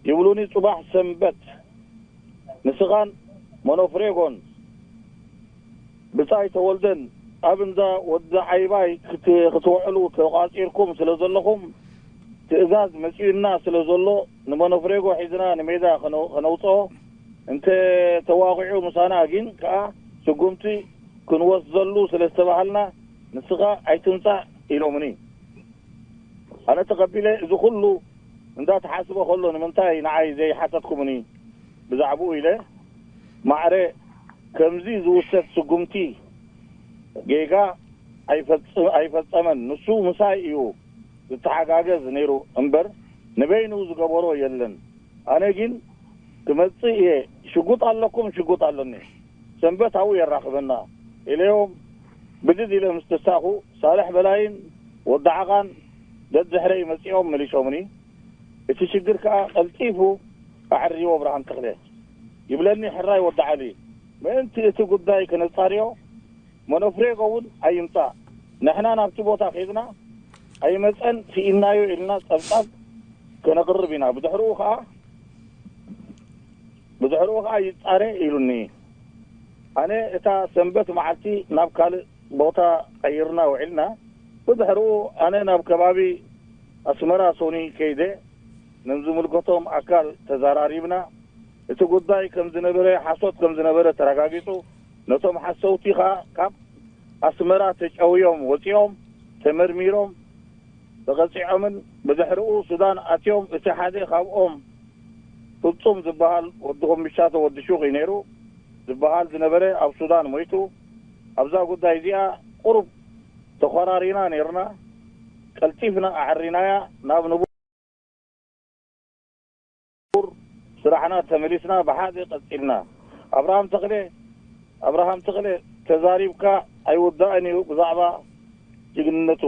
ይብሉኒ፣ ጽባሕ ሰንበት ንስኻን ሞኖፍሬጎን ብጻይ ተወልደን ኣብ እንዳ ወዲ ዓይባይ ክት-፣ ክትውዕሉ ተቋጺርኩም ስለ ዘለኹም፣ ትእዛዝ መጺኡና ስለ ዘሎ፣ ንሞኖፍሬጎ ሒዝና ንሜዳ ከነ-፣ ከነውጽኦ፣ እንተ ተዋቒዑ ምሳና ግን ከኣ ስጉምቲ ክንወስደሉ ስለ ዝተባሃልና፣ ንስኻ ኣይትምጻእ ኢሎምኒ። ኣነ ተቐቢለ፣ እዚ ኩሉ እንዳተሓስበ ከሎ፣ ንምንታይ ንዓይ ዘይሓተትኩምኒ ብዛዕባኡ ኢለ፣ ማዕረ ከምዚ ዝውሰድ ስጉምቲ ጌጋ ኣይፈጽ-፣ ኣይፈጸመን። ንሱ ምሳይ እዩ ዝተሓጋገዝ ነይሩ እምበር፣ ንበይኑ ዝገበሮ የለን። ኣነ ግን ክመጽእ እየ፣ ሽጉጥ ኣለኩም፣ ሽጉጥ ኣለኒ፣ ሰንበት ኣብኡ የራኽበና ኢለዮም። ብድድ ኢለ ምስ ተሳኹ፣ ሳልሕ በላይን ወዲ ዓቓን ደድሕረይ መጺኦም መሊሶምኒ። እቲ ሽግር ከኣ ቀልጢፉ ኣዕርይዎ ኣብርሃም ተኽለ። ይብለኒ ሕራይ ወዲ ዓሊ፣ ምእንቲ እቲ ጉዳይ ከነጻርዮ፣ መኖፍሬጎ እውን ኣይምጻእ፣ ንሕና ናብቲ ቦታ ኬድና ኣይመጸን ስኢንናዮ ኢልና ጸብጻብ ከነቕርብ ኢና። ብድሕርኡ ከኣ፣ ብድሕርኡ ከኣ ይጻረ ኢሉኒ። ኣነ እታ ሰንበት መዓልቲ ናብ ካልእ ቦታ ቀይርና ውዒልና። ብድሕርኡ ኣነ ናብ ከባቢ ኣስመራ ሶኒ ከይደ፣ ነዚ ዝምልከቶም ኣካል ተዘራሪብና። እቲ ጉዳይ ከም ዝነበረ፣ ሓሶት ከም ዝነበረ ተረጋጊጹ። ነቶም ሓሰውቲ ከኣ ካብ ኣስመራ ተጨውዮም ወጺኦም፣ ተመርሚሮም፣ ተቐጺዖምን ብድሕርኡ ሱዳን ኣትዮም። እቲ ሓደ ካብኦም ፍጹም ዝበሃል ወዲ ኮምቢሻቶ ወዲ ሹቕ እዩ ነይሩ ዝበሃል ዝነበረ ኣብ ሱዳን ሞይቱ። ኣብዛ ጉዳይ እዚኣ ቁሩብ ተኾራሪና ነይርና። ቀልጢፍና ኣዕሪናያ ናብ ንቡር ስራሕና ተመሊስና ብሓደ ቀጺልና። ኣብርሃም ተኽለ፣ ኣብርሃም ተኽለ ተዛሪብካ ኣይውዳእን እዩ ብዛዕባ ጅግንነቱ።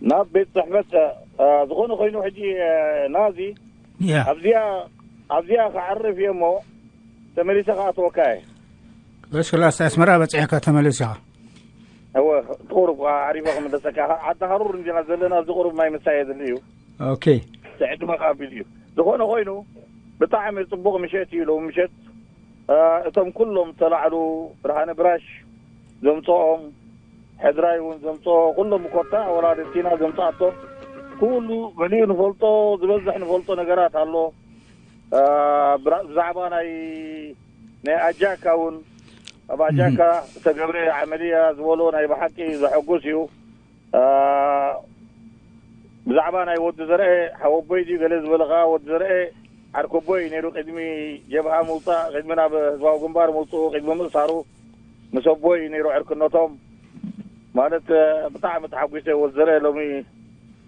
ናብ ቤት ጽሕፈት፣ እ፣ እ፣ ዝኾነ ኮይኑ ሕጂ፣ እ፣ ናዚ ያ ኣብዚኣ፣ ኣብዚኣ ክዓርፍ እየ እሞ ተመሊሰ ክኣትወካ እየ። በስላስ ኣስመራ በጺሕካ ተመሊስኻ? እወ፣ ቁሩብ ኣዕሪፈ ክምለሰካ። ዓዲ ሃሩር እንዲና ዘለና፣ ኣብዚ ቁሩብ ማይ ምሳይ የድሊ እዩ። ኦኬ። እቲ ዕድመ ከቢድ እዩ። ዝኾነ ኮይኑ ብጣዕሚ ጽቡቕ ምሸት እዩ ሎሚ ምሸት። እ፣ እቶም ኩሎም ዝተላዕሉ ብርሃነ ብራሽ ዘምጽኦም፣ ሕድራይ እውን ዘምጽኦ፣ ኩሎም ኮታ ወላዲትና ዘምጽኣቶ፣ ኩሉ መሊኡ ንፈልጦ፣ ዝበዝሕ ንፈልጦ ነገራት ኣሎ። እ፣ ብራ-፣ ብዛዕባ ናይ፣ ናይ ኣጃካ እውን፣ ኣብ ኣጃካ ዝተገብረ ዓመልያ ዝበሎ ናይ ብሓቂ ዘሐጉስ እዩ። እ፣ ብዛዕባ ናይ ወዲ ዘርአ ሓወቦይ ድዩ ገለ ዝበለ ከኣ፣ ወዲ ዘርአ ዓርከቦይ ነይሩ፣ ቅድሚ ጀብሃ ምውጻእ፣ ቅድሚ ናብ ህዝባዊ ግንባር ምውጽኡ፣ ቅድሚ ምእሳሩ ምስ ኣቦይ ነይሩ ዕርክነቶም። ማለት፣ እ፣ ብጣዕሚ ተሓጒሰ፣ ወዲ ዘርአ ሎሚ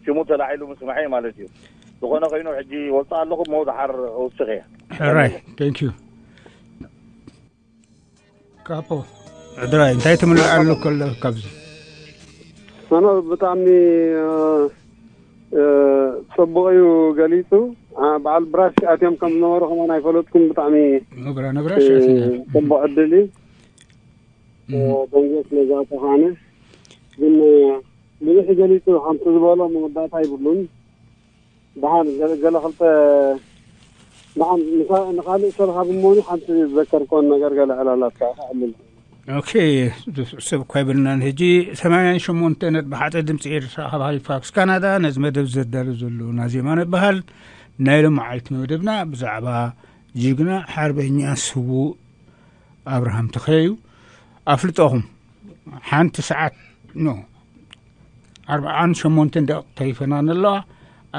ሽሙ ተላዒሉ ምስማዐይ ማለት እዩ። ዝኾነ ኮይኑ ሕጂ ወጽእ ኣለኹ፣ እሞ ደሓር እውስኽ እየ። ሕራይ፣ thank you። ካፖ፣ ዕድራይ፣ እንታይ ትምልእ ኣሎ ከሎ ካብዚ? ኣነ ብጣዕሚ፣ እ፣ እ፣ ጽቡቕ እዩ ገሊጹ። ኣ፣ በዓል ብራሽ ኣትዮም ከም ዝነበሩ ከማን ኣይፈለጥኩም። ብጣዕሚ ንብራ፣ ንብራሽ እ፣ ኣትዮም። ጽቡቕ ዕድል እዩ። እም። እ፣ ደንጎ ስለ ዝኣተኻ ኣነ ግን፣ እ፣ ብዙሕ ገሊጹ፣ ከምቲ ዝበሎ መወዳእታ ይብሉን። ደሓን ገለ፣ ገለ ክልተ ደሓን ንኻ-፣ ንኻልእ ሰብ ሃብ እሞኒ ሓንቲ ዝዘከርኮን ነገር ገለ ዕላላት ከዓ ክዕልል። ኦኬ፣ ሰብ እኳ ኣይብልናን። ሕጂ ሰማንያን ሸሞንተ ነጥቢ ሓደ ድምፂ ኤርትራ ካብ ሃሊፋክስ ካናዳ ነዚ መደብ ዘዳሉ ዘሎ ናዚ የማነ ይበሃል። ናይ ሎመዓልቲ መደብና ብዛዕባ ጅግና ሓርበኛ ስዉእ ኣብርሃም ተኸዩ ኣፍልጠኹም። ሓንቲ ሰዓት፣ ኖ፣ ኣርብዓን ሸሞንተን ደቂቕ ተሪፈናን ኣለዋ።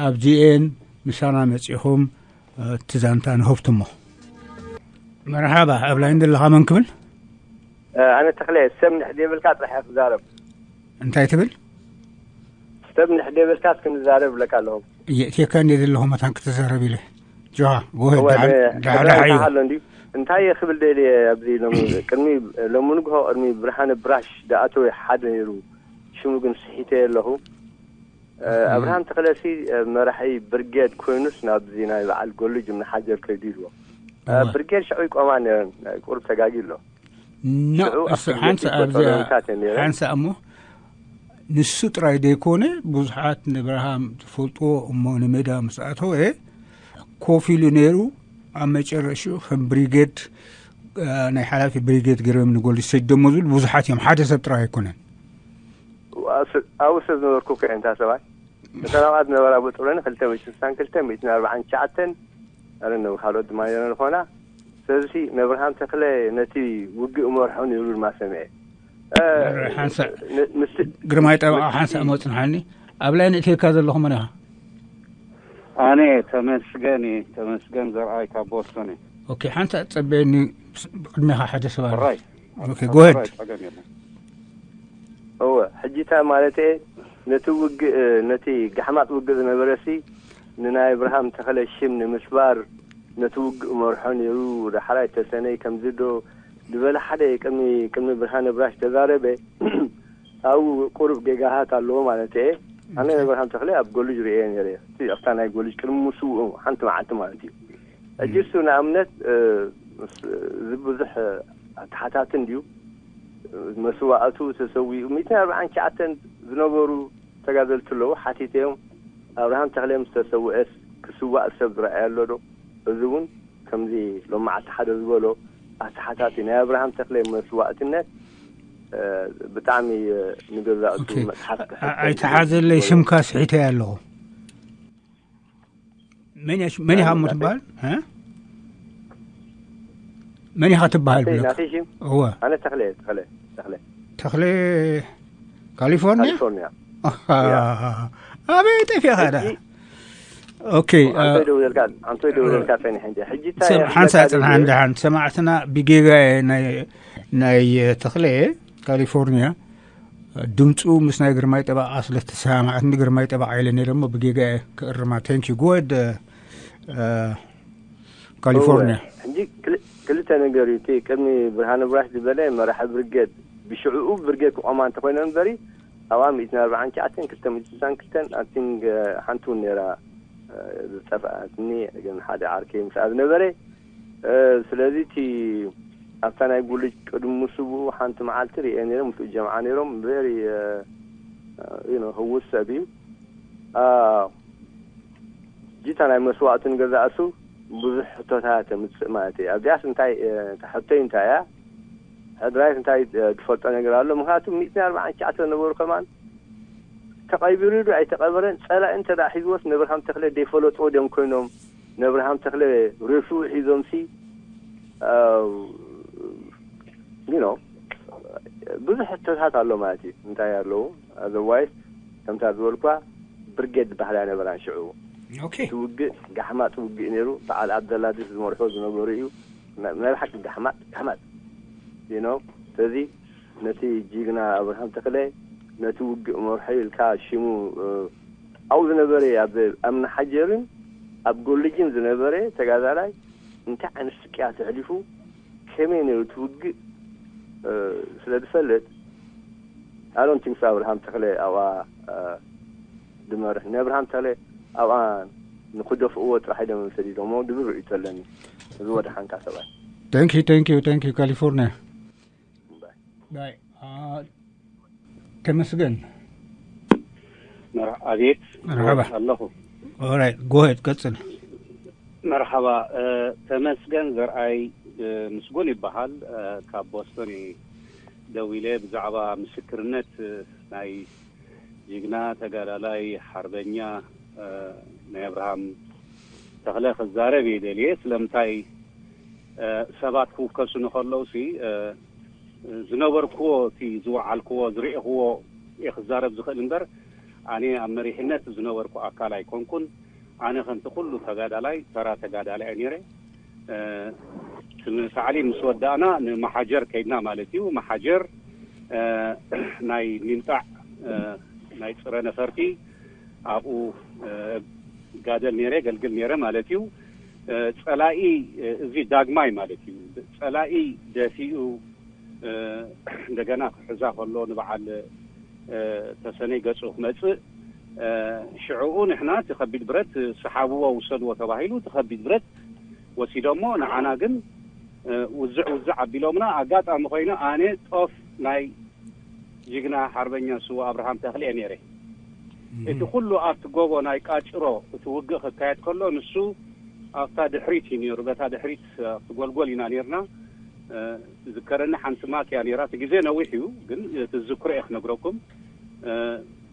ኣብዚኤን ምሳና መጺኹም፣ እ፣ እቲ ዛንታ ንኸፍትሞ። መርሓባ፣ ኣብ ላይን ዘለኻ መን ክብል? ኣነ ተኽለ፣ ሰብ ንሕ ዘይብልካ ጥራሕ እየ ክዛረብ። እንታይ ትብል? ሰብ ንሕ ዘይብልካ ክንዛረብ ብለካ ኣለኹ። የእትየካ እንደ ዘለኹ መታን ክትዛረብ ኢለ። ጆሃ፣ ጎሄድ፣ እወ፣ ደሓን ነ- ደሓን ክብረካ ደሓዮ። ኣሎ እንዲ እንታይ እየ ክብል ደልየ ኣብዚ ሎሚ ቅድሚ ሎሚ ንግሆ ቅድሚ ብርሃነ ብራሽ ደኣተወ ሓደ ነይሩ፣ ሽሙ ግን ስሒተየ ኣለኹ። እ፣ ኣብርሃም ተኽለሲ፣ እ፣ መራሒ ብርጌድ ኮይኑስ ናብዚ ናይ በዓል ጎልጅ ምንሓጀር ከይዱ ኢልዎ። እ፣ እወ። ብርጌድ ሽዑ ይቆማ ነይረን፣ እ፣ ቁሩብ ተጋጊ ኣሎ። ኖ፣ ሽዑ እሱ ኣብቲ ሓንሳ ቤት ኣብዚ ኮሎኒታት እየ ነይረ። ሓንሳ እሞ ንሱ ጥራይ ዘይኮነ ብዙሓት ንብርሃም ዝፈልጥዎ እሞ ንሜዳ ምስ ኣተወ ኮፍ ኢሉ ነይሩ። ኣብ መጨረሽኡ ከም ብሪጌድ፣ እ፣ ናይ ሓላፊ ብሪጌድ ገይሮም ንጎልጅ ሰደሞ ዝብል ብዙሓት እዮም፣ ሓደ ሰብ ጥራይ ኣይኮነን። ኣብኡ ሰብ ዝነበርኩ ከ እንታ ሰብኣይ እተን ኣብኣ ዝነበራ ብጥረኒ ክልተ ሚእቲ ስሳን ክልተ ሚእትን ኣርባዓን ትሽዓተን ኣረ ነው ካልኦት ድማ የረ ዝኾና። ስለዚ ነብርሃም ተኽለ ነቲ ውግእ መርሖ ነይሩ ድማ ሰሚዐ። እ፣ ሓንሳእ ን- ምስቲ ግርማይ ጠበቃ ምስቲ ሓንሳእ መፅንሓኒ። ኣብ ላይ ንእትየካ ዘለኹ መን ኢኻ? ኣነ ተመስገን እየ፣ ተመስገን ዘርኣይ ካብ ቦስተን እየ። ኦኬ፣ ሓንሳእ ፀበየኒ። ቅድሜኻ ሓደ ሰብ ኣሎ። ሕራይ ኦኬ፣ ጎሄድ። ሕራይ፣ ጸገም የለን። እወ፣ ሕጂ እንታይ ማለት እየ? ነቲ ውግእ፣ ነቲ ጋሕማጥ ውግእ ዝነበረ ሲ ንናይ ኣብርሃም ተኽለ ሽም ንምስባር ነቲ ውግእ መርሖ ነይሩ። ዳሕራይ ተሰነይ ከምዚ ዶ ዝበለ ሓደ ቅድሚ ቅድሚ ብርሃነ ብራሽ ተዛረበ። ኣብኡ ቁሩብ ጌጋታት ኣለዎ ማለት እየ። ኣነ ኣብርሃም ተኽለ ኣብ ጎልጅ ርእየ ነይረ። እቲ ኣብታ ናይ ጎልጅ ቅድሚ ምስውኡ ሓንቲ መዓልቲ ማለት እዩ። ሕጂ እሱ ንኣብነት፣ እ፣ ምስ- እዚ ብዙሕ ኣተሓታትን ድዩ መስዋእቱ ተሰዊኡ ሚእትን ኣርባዓን ትሽዓተን ዝነበሩ ተጋደልቲ ኣለዉ። ሓቲተዮም ኣብርሃም ተኽለ ምስ ተሰውኤስ ክስዋእ ሰብ ዝረኣየ ኣሎ ዶ? እዚ እውን ከምዚ ሎማዓቲ ሓደ ዝበሎ ኣተሓታት እዩ። ናይ ኣብርሃም ተኽለ መስዋእትነት፣ እ፣ ብጣዕሚ፣ እ፣ ንገዛእቱ ኦኬ። መጽሓፍ ክሕተም ኣ- ኣይተሓዘለይ ዝበሎ። ሽምካ ስሒተ ኣለኹ። መን እያ ሽ- መን ኢኻ እሞ ትበሃል? እ? መን ኢኻ ትበሃል ናተይ ብለካ? ናተይ ሽም እወ። ኣነ ተኽለ ተኽለ ተኽለ ተኽለ ካሊፎርኒያ? ካሊፎርኒያ። ኣበይ ጠፊኻ ዳ? ሕጂ ኦኬ። እ፣ ኣንቶይ ደውለልካ ኣንቶይ ደውለልካ ጸኒሐ እንጂ ሕጂ እንታይ ስም- እየ ሓንሳእ ክብለካ ጽንሓ ደልየ? እንድሓን ሰማዕትና ብጌጋ እየ ናይ ናይ ተኽለ ካሊፎርኒያ ድምፁ ምስ ናይ ግርማይ ጠበቃ ስለ ዝተሰማማዕትኒ ግርማይ ጠበቃ ኢለ ነይረ እሞ ብጌጋ እየ ክእርማ። Thank you። ጎድ ካሊፎርኒያ። እወ፣ ሕጂ ክል- ክልተ ነገር እዩ። እቲ ቅድሚ ብርሃነ ብራሽ ዝበለ መራሒ ብርጌድ ብሽዕኡ ብርጌድ ክቆማ እንተኮይነ እምበሪ ኣብኣ ሚእትን ኣርባዓን ትሽዓተን ክልተ ሚእትን ስሳን ክልተን ኣቲንግ ሓንቲ እውን ነይራ፣ እ፣ ዝጠፍኣትኒ ግን ሓደ ዓርከይ ምስኣ ዝነበረ። እ፣ ስለዚ እቲ ኣብታ ናይ ጉልጅ ቅድሚ ምስውኡ ሓንቲ መዓልቲ ርእየ ነይረ። ምስኡ ጀምዓ ነይሮም። ቨሪ፣ እ፣ ዩ ኖ፣ ህውስ ሰብ እዩ። እ፣ ጅታ ናይ መስዋእቱ ንገዛእሱ ብዙሕ ሕቶታት የምፅእ ማለት እዩ። ኣብዚኣስ እንታይ፣ እ፣ ሕቶይ እንታይ እያ? ሕድራይስ እንታይ፣ እ፣ ትፈልጦ ነገር ኣሎ? ምክንያቱ ሚእትን ኣርባዓን ትሽዓተ ነበሩ ከማን ተቐቢሩ ዶ ኣይተቐበረን? ጸላኢ እንተ ደኣ ሒዝዎስ ነብርሃም ተኽለ ደይፈለጥዎ ድዮም ኮይኖም? ነብርሃም ተኽለ ሬስኡ ሒዞምሲ፣ እ፣ ዩ ኖ፣ ብዙሕ ሕቶታት ኣሎ ማለት እዩ። እንታይ ኣለዉ? ኣዘርዋይስ ከምታ ዝበልኳ ብርጌድ ዝበሃል ኣይነበራን ሽዑ። ኦኬ። እቲ ውግእ ጋሕማጥ ውግእ ነይሩ። በዓል ኣብደላ ድስ ዝመርሖ ዝነበሩ እዩ። ናይ ናይ ብሓቂ ጋሕማጥ፣ ጋሕማጥ፣ ዩ ኖ። ስለዚ ነቲ ጅግና ኣብርሃም ተኽለ ነቲ ውግእ መርሖ ኢልካ ሽሙ፣ እ፣ ኣብኡ ዝነበረ ኣብ፣ ኣብ ምንሓጀርን ኣብ ጎልጅን ዝነበረ ተጋዳላይ እንታይ ዓይነት ስቅያት ኣሕሊፉ ከመይ ነይሩ እቲ ውግእ፣ እ፣ ስለ ዝፈልጥ ኣሎን ቲንግስ ኣብርሃም ተኽለ ኣብኣ፣ እ፣ ድመርሕ ንኣብርሃም ተኽለ ኣብኣ ንክደፍእዎ ጥራሕ ኢሎም ሰዲዶሞ ድብል ርእይቶ ኣለኒ። እዚ ወደ ሓንካ ሰብኣይ። Thank you, thank you, thank you ካሊፎርኒያ። ባይ። አ፣ ተመስገን። መር- ኣቤት መርሓባ። ኣለኹ። Alright, go ahead, ቀጽል። መርሓባ። እ፣ ተመስገን ዘርኣይ፣ እ፣ ምስጉን ይበሃል። እ፣ ካብ ቦስቶን እየ ደዊለ። ብዛዕባ ምስክርነት፣ እ፣ ናይ ጅግና ተጋዳላይ ሓርበኛ፣ እ፣ ናይ ኣብርሃም ተኽለ ክዛረብ እየ ደልየ። ስለምንታይ ሰባት ክውከሱ ንከለውሲ ዝነበርክዎ፣ እቲ ዝወዓልክዎ ዝርእኽዎ እየ ክዛረብ ዝኽእል እምበር፣ ኣነ ኣብ መሪሕነት ዝነበርኩ ኣካል ኣይኮንኩን። ኣነ ከምቲ ኩሉ ተጋዳላይ ተራ ተጋዳላይ እየ ነይረ። ሳዕሊ ምስ ወዳእና ንመሓጀር ከይድና ማለት እዩ። መሓጀር ናይ ሚምጣዕ ናይ ፅረ ነፈርቲ ኣብኡ ጋደል ነይረ፣ ገልግል ነይረ ማለት እዩ። ፀላኢ፣ እዚ ዳግማይ ማለት እዩ። ፀላኢ ደፊኡ እንደገና ክሕዛ ከሎ ንበዓል ተሰነይ ገፁ ክመፅእ፣ ሽዕኡ ንሕና እቲ ከቢድ ብረት ስሓብዎ ውሰድዎ ተባሂሉ፣ እቲ ከቢድ ብረት ወሲዶሞ፣ ንዓና ግን ውዝዕ ውዝዕ ኣቢሎምና። ኣጋጣሚ ኮይኑ ኣነ ጦፍ ናይ ጅግና ሓርበኛ ስዉእ ኣብርሃም ተኽልኤ ነይረ። እቲ ኩሉ ኣብቲ ጎቦ ናይ ቃጭሮ እቲ ውግእ ክካየድ ከሎ ንሱ ኣብታ ድሕሪት እዩ ነይሩ። በታ ድሕሪት ኣብቲ ጎልጎል ኢና ነይርና። ዝከረኒ ሓንቲ ማክ እያ ነይራ። እቲ ግዜ ነዊሕ እዩ፣ ግን ትዝክሮ እየ ክነግረኩም።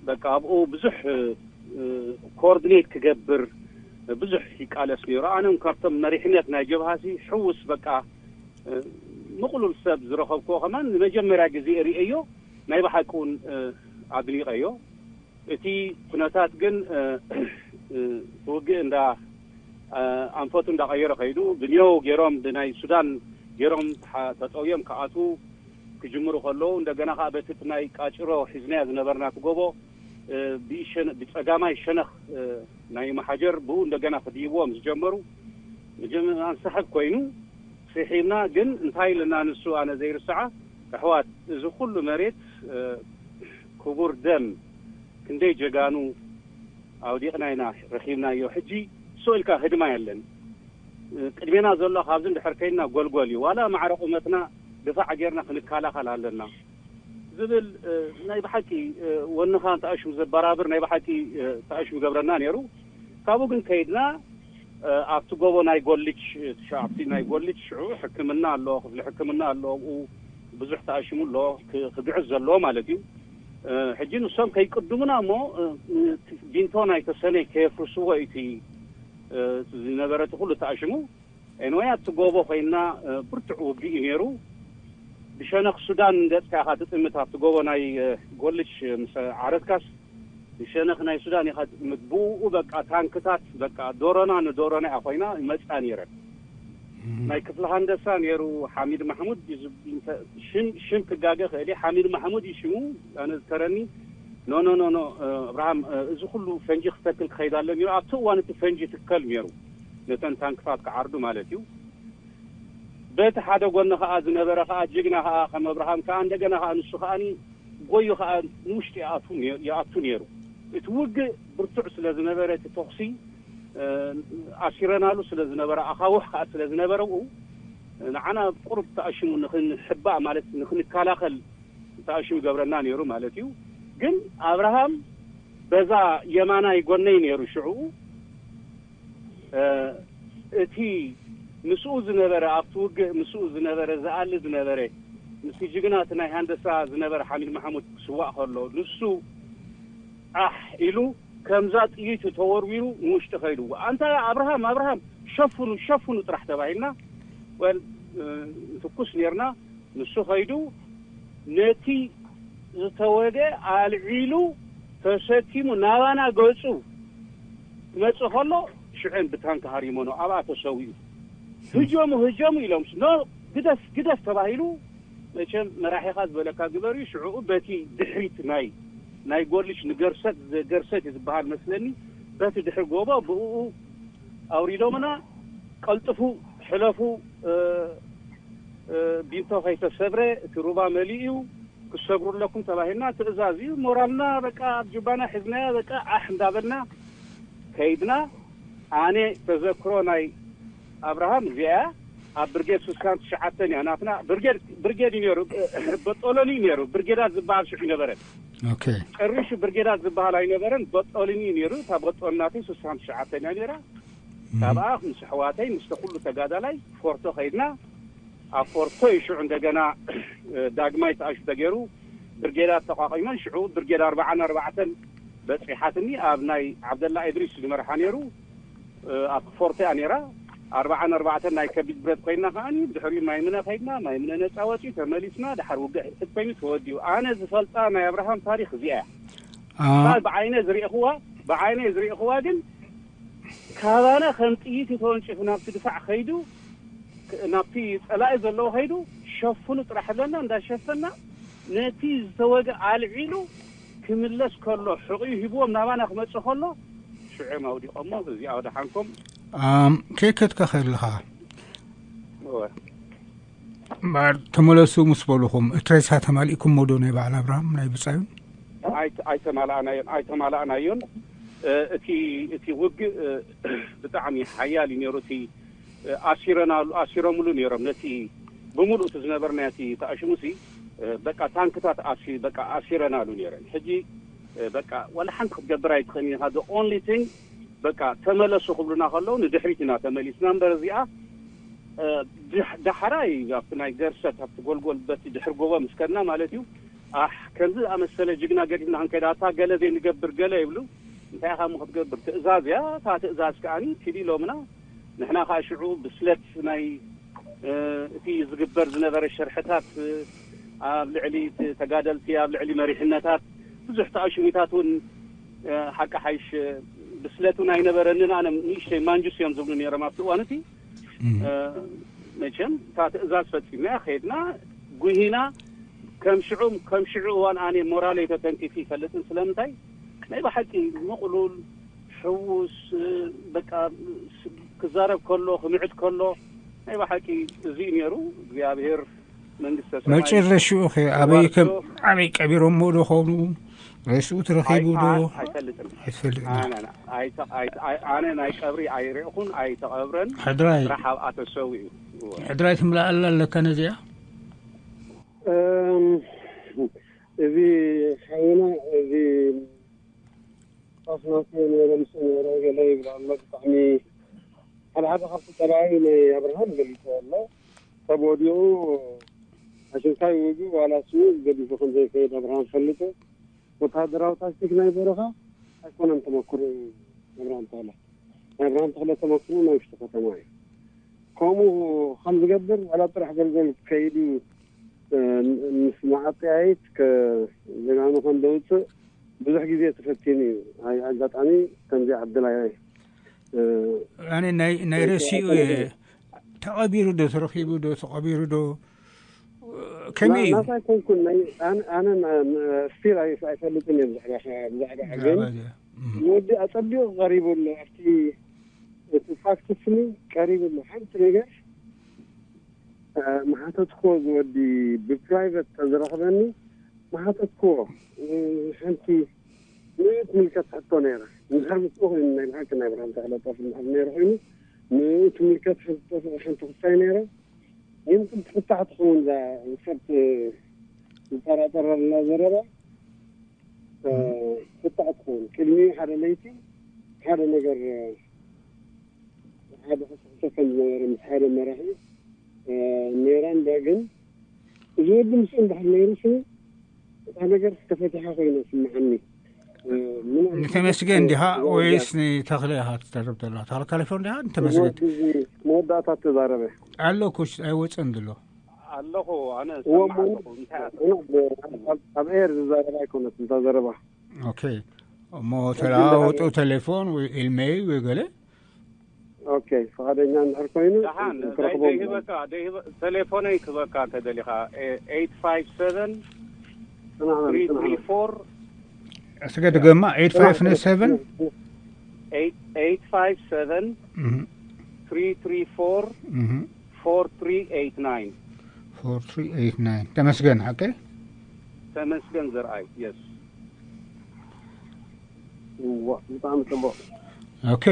በቃ ኣብኡ ብዙሕ ኮኦርዲኔት ክገብር ብዙሕ ይቃለስ ነይሩ። ኣነ እውን ካብቶም መሪሕነት ናይ ጀብሃሲ ሕውስ በቃ ምቕሉል ሰብ ዝረኸብክዎ ከማን ንመጀመርያ ግዜ ርእየዮ ናይ ብሓቂ እውን ኣድኒቐዮ። እቲ ኩነታት ግን ውግእ እንዳ ኣንፈቱ እንዳቐየረ ከይዱ ብንዮው ገይሮም ብናይ ሱዳን ገይሮም ተጠውዮም ክኣትዉ ክጅምሩ ከለዉ እንደገና ከዓ በቲ ናይ ቃጭሮ ሒዝናዮ ዝነበርና ትጎቦ ብጸጋማይ ሸነኽ ናይ መሓጀር ብኡ እንደገና ክድይዎም ዝጀመሩ። መጀመርያ ኣንሳሕብ ኮይኑ ስሒብና፣ ግን እንታይ ኢልና ንሱ ኣነ ዘይርስዓ፣ ኣሕዋት፣ እዚ ኩሉ መሬት ክቡር ደም ክንደይ ጀጋኑ ኣውዲቕና ኢና ረኺብናዮ። ሕጂ ስቕ ኢልካ ህድማ የለን። ቅድሜና ዘሎ ካብዚ እንድሕር ከይድና ጎልጎል እዩ። ዋላ ማዕረ ቁመትና ድፋዕ ጌርና ክንከላኸል ኣለና ዝብል ናይ ብሓቂ ወንኻ ተኣሽሙ ዘበራብር ናይ ብሓቂ ተኣሽሙ ገብረና ነይሩ። ካብኡ ግን ከይድና ኣብቲ ጎቦ ናይ ጎልች፣ ኣብቲ ናይ ጎልች ሽዑ ሕክምና ኣሎ፣ ክፍሊ ሕክምና ኣሎ፣ ኣብኡ ብዙሕ ተኣሽሙ ኣሎ፣ ክግዕዝ ዘለዎ ማለት እዩ። ሕጂ ንሶም ከይቅድሙና እሞ ቢንቶ ናይ ተሰነይ ከየፍርስዎ እቲ ዝነበረ እቲ ኩሉ ተኣሽሙ። ኤንወይ ኣብቲ ጎቦ ኮይንና ብርቱዕ ውግእ እዩ ነይሩ። ብሸነኽ ሱዳን ገጽካ ኢኻ ትጥምት፣ ኣብቲ ጎቦ ናይ ጎልች ምስ ዓረትካስ ብሸነኽ ናይ ሱዳን ኢኻ ትጥምት። ብኡ በቃ ታንክታት በቃ ዶሮና ንዶሮና እያ ኮይና ይመጻ ነይረን። ናይ ክፍሊ ሃንደሳ ነይሩ ሓሚድ ማሕሙድ እዩ ዝብ-፣ እንተ-፣ ሽም፣ ሽም ክጋገ ክእል እየ። ሓሚድ ማሕሙድ እዩ ሽሙ፣ ኣነ ዝከረኒ። ኖ፣ ኖ፣ ኖ፣ ኖ፣ እ፣ እብርሃም፣ እ፣ እዚ ኩሉ ፈንጂ ክተክል ክኸይድ ኣለኒ ኢሉ። ኣብቲ እዋን እቲ ፈንጂ ትከል ነይሩ፣ ነተን ታንክታት ክዓርዱ ማለት እዩ። በቲ ሓደ ጎኒ ከኣ ዝነበረ ከኣ ጅግና ከኣ ከም እብርሃም ከኣ እንደገና ከኣ ንሱ ከኣኒ ጎዩ ከኣ ንውሽጢ ይኣቱ ነ-፣ ይኣቱ ነይሩ። እቲ ውግእ ብርቱዕ ስለ ዝነበረ፣ እቲ ተኹሲ፣ እ፣ ኣሲረናሉ ስለ ዝነበረ፣ ኣኻውሕ ከኣ ስለ ዝነበረ፣ ብኡ ንዓና ቁሩብ ተኣሽሙ ንኽንሕባእ ማለት ንኽንከላኸል ተኣሽሙ ይገብረና ነይሩ ማለት እዩ። ግን ኣብርሃም በዛ የማናይ ጎነይ ነይሩ ሽዑ። እ፣ እቲ ምስኡ ዝነበረ፣ ኣብቲ ውግእ ምስኡ ዝነበረ፣ ዝኣሊ ዝነበረ፣ ምስቲ ጅግና እቲ ናይ ሃንደሳ ዝነበረ ሓሚድ ማሕሙድ ክስዋእ ከሎ፣ ንሱ ዓሕ ኢሉ ከምዛ ጥይቱ ተወርዊሩ ንውሽጢ ከይዱ። ኣንታ ኣብርሃም፣ ኣብርሃም፣ ሸፍኑ፣ ሸፍኑ ጥራሕ ተባሂልና። ወል፣ እ፣ ንትኩስ ኔርና። ንሱ ከይዱ ነቲ ዝተወገ ኣልዒሉ ተሰኪሙ ናባና ገጹ ክመጽእ ከሎ ሽዑ ብታንኪ ሃሪሞኖ ኣብኣ ተሰዊኡ። ህጀሙ፣ ህጀሙ ኢሎም ስ-፣ ኖ፣ ግደፍ፣ ግደፍ ተባሂሉ። መቸም መራሒኻ ዝበለካ ግበር እዩ። ሽዑኡ በቲ ድሕሪት ናይ፣ ናይ ጎልሽ ንገርሰት፣ ገርሰት እዩ ዝበሃል መስለኒ። በቲ ድሕሪ ጎቦ ብእኡ ኣውሪዶምና። ቀልጥፉ፣ ሕለፉ፣ እ፣ እ፣ ቢንቶ ከይተሰብረ፣ እቲ ሩባ መሊኡ እዩ፣ ክሰብሩ ኣለኩም ተባሂልና ትእዛዝ እዩ። ሞራልና በቃ ኣብ ጁባና ሒዝናዮ፣ በቃ ዓሕ እንዳበልና ከይድና። ኣነ ተዘክሮ ናይ ኣብርሃም እዚኣ እያ። ኣብ ብርጌድ ስሳን ትሽዓተን እያ ናትና። ብርጌድ፣ ብርጌድ እዩ ነይሩ፣ በጦሎኒ እዩ ነይሩ። ብርጌዳት ዝበሃል ሽዑ ኣይነበረን። ኦኬ። ጨሪሹ ብርጌዳት ዝበሃል ኣይነበረን። በጦሎኒ እዩ ነይሩ። እታ በጦሎኒ ናተይ ስሳን ትሽዓተን እያ ነይራ። እም። ካብኣ ምስ ኣሕዋተይ፣ ምስቲ ኩሉ ተጋዳላይ ፎርቶ ከይድና። ኣብ ፎርቶ እዩ ሽዑ እንደገና፣ እ፣ ዳግማይ ተኣሹ ተገይሩ። ብርጌዳት ተቋቒመን ሽዑ ብርጌድ ኣርባዓን ኣርባዕተን በጺሓትኒ። ኣብ ናይ ዓብደላ እድሪስ ዝመርሓ ነይሩ። እ፣ ኣብ ፎርቶ እያ ነይራ። ኣርባዓን ኣርባዕተን ናይ ከቢድ ብረት ኮይና ከዓኒ ድሕሪኡ ማይምነ ከይድና፣ ማይምነ ነፃ ወፂኡ፣ ተመሊስና፣ ድሓር ውግእ ሕፅት ኮይኑ ተወዲኡ። ኣነ ዝፈልጣ ናይ ኣብርሃም ታሪክ እዚኣ እያ። ኣዎ። ብዓይነ ዝሪእኽዋ ብዓይነ ዝሪእኽዋ ግን ካባና ከም ጥይት ተወንጭፉ ናብቲ ድፋዕ ከይዱ፣ ናብቲ ፀላኢ ዘለዎ ከይዱ ሸፍኑ ጥራሕ ኣለና። እንዳሸፈና ነቲ ዝተወገ ኣልዒሉ ክምለስ ከሎ፣ ሕቑዩ ሂብዎም ናባና ክመፅእ ከሎ ሽዑ ኣውዲቖሞ። እዚኣ ወደ ሓንኮም ከይከድካ ከለኻ እምበር ተመለሱ ምስ በሉኹም፣ እቲ ሬሳ ተማሊእኩሞ ዶ ናይ በዓል ኣብርሃም ናይ ብጻዩ? ኣይተማላእናዮን። እቲ ውግእ ብጣዕሚ ሓያል እዩ ነይሩ። እቲ ኣሲረናሉ ኣሲሮምሉ ነይሮም ነቲ ብምሉእ እቲ ዝነበርና እቲ ተኣሽሙሲ፣ በቃ ታንክታት ኣሲ በቃ ኣሲረናሉ ነይረን። ሕጂ በቃ ዋላ ሓንቲ ክትገብር ኣይትኽእልን ኢኻ። The only thing በቃ ተመለሱ ክብሉና ከለዉ ንድሕሪት ኢና ተመሊስና እምበር እዚኣ ዳሕራይ ኣብቲ ናይ ገርሰት ኣብቲ ጎልጎል በቲ ድሕሪ ጎቦ ምስ ከድና ማለት እዩ። ኣሕ ከምዚ ዝኣመሰለ ጅግና ገዲልና ክንከይድ ኣታ ገለ ዘይንገብር ገለ ይብሉ። እንታይ ኢኻ እሞ ክትገብር? ትእዛዝ እያ። እታ ትእዛዝ ከዓኒ ኪዲ ኢሎምና። ንሕና ከዓ ሽዑ ብስለት ናይ እቲ ዝግበር ዝነበረ ሸርሕታት ኣብ ልዕሊ ተጋደልቲ ኣብ ልዕሊ መሪሕነታት ብዙሕ ተኣሽሚታት እውን ሓቂ ሓይሽ ብስለት እውን ኣይነበረንን። ኣነ ንእሽተይ ማንጁስ እዮም ዝብሉ ነይሮም ኣብቲ እዋን እቲ። መቸም እታ ትእዛዝ ፈፂምና ከይድና ጉሂና። ከም ሽዑ ከም ሽዑ እዋን ኣነ ሞራለይ ተተንኪፉ ይፈልጥን ስለምንታይ ናይ ብሓቂ ምቕሉል ሕውስ በቃ ክዛረብ ከሎ ክምዕድ ከሎ ናይ ብሓቂ እዚ ነይሩ። እግዚኣብሔር መንግስተ ሰማይ መጨረሽኡ ኸ ኣበይ ከም ኣበይ ቀቢሮሞ ዶ ኾኑ? ሬስኡ ተረኺቡ ዶ? ኣይፈልጥን። ኣይትፈልጥን። ኣነ ናይ ቀብሪ ኣይርኢኹን ኣይተቐብረን። ሕድራይ ስራሕ ኣብኣ ተሰዊኡ። ሕድራይ ትምልኣላ ኣለካ ነዚኣ? እዚ ሓውና እዚ ፋስናት ነረ ምስ ነረ ገለ ይብል ኣሎ። ብጣዕሚ ሓደ ሓደ ካብቲ ጠባዩ ናይ ኣብርሃም ገሊፁ ኣሎ። ሰብ ወዲቑ ኣሽንካይ ውግእ ዋላ ስሙ ገዲፉ ከም ዘይከይድ ኣብርሃም ፈሊጡ። ወታደራዊ ታክቲክ ናይ በረኻ ኣይኮነን ተመክሮ ኣብርሃም ተኽለ። ናይ ኣብርሃም ተኽለ ተመክሮ ናይ ውሽጢ ከተማ እዩ። ከምኡ ከም ዝገብር ዋላ ጥራሕ ገልገል ከይዱ ምስ መዓጥያይት ጀጋኑ ከም ዘውፅእ ብዙሕ ግዜ ተፈቲኑ እዩ። ኣይ ኣጋጣሚ ከምዚ ዕድል ኣይ ኣነ ናይ ናይ ረሲኡ እየ። ተቐቢሩ ዶ ተረኺቡ ዶ ተቐቢሩ ዶ ከመይ እዩ? ናታ ኣይኮንኩን ናይ ኣነ ኣነ ስቲል ኣይፈልጥን እየ ብዛዕባ ብዛዕባ ግን ወዲ ኣጸቢቑ ቀሪቡ ኣሎ ኣብቲ እቲ ፋክት ስኒ ቀሪቡ ኣሎ። ሓንቲ ነገር መሓተትኮ ዝወዲ ብፕራይቨት ተዝረኽበኒ መሓተትኮ ሓንቲ ንእኡ ትምልከት ሕቶ ነይራ። እንድሕር ምስኡ ኮይኑ ናይ ብሓቂ ናይ ብርሃን ተኽለጣፍ እንድሕር ነይሩ ኮይኑ ንእኡ ትምልከት ሕቶ ሓንቲ ክስታይ ነይራ። ይምክን ትፍታሕ ትኸውን እዛ ሰብ ዝጠራጠረላ ዘረባ ትፍታሕ ትኸውን። ቅድሚኡ ሓደ ለይቲ ሓደ ነገር ሓደ ክስሕቶ ከም ዝነበረ ምስ ሓደ መራሒ ነይራ እንዳ ግን እዚ ወዲ ምስኡ እንድሕር ነይሩ ስኒ እታ ነገር ተፈቲሓ ኮይና ስምዓኒ። ንተመስገን እንዲኻ ወይስ ንተኽለ ኢኻ ትዛረብ ዘለኻ? ተኽለ ካሊፎ እንዲኻ ንተመስገን? መወዳእታ ተዛረበ። ኣሎ ኩሽ ኣይወፀን ዘሎ። ኣለኹ ኣነ እሰምዕ ኣለኹ። እንታይ ኣብ ኤር ዝዛረብ ኣይኮነትን እታ ዘረባ። ኦኬ እሞ ተለዋወጡ ቴሌፎን ወይ ኢልሜይል ወይ ገለ ኦኬ ፍቓደኛ እንድሕር ኮይኑ ደሓን ደይህበካ ደይህበ ቴሌፎነይ ክበካ እንተ ደሊኻ ኤይት ፋይቭ ሰቨን ትሪ ትሪ ፎር እስከ ድገማ ኤይት ፋይቭ ሰቨን ኤይት ፋይቭ ሰቨን ትሪ ትሪ ፎር ፎር ትሪ ኤይት ናይን ፎር ትሪ ኤይት ናይን ተመስገን ሓቀይ ተመስገን ዘርኣይ የስ ብጣዕሚ ፅቡቅ ኦኬ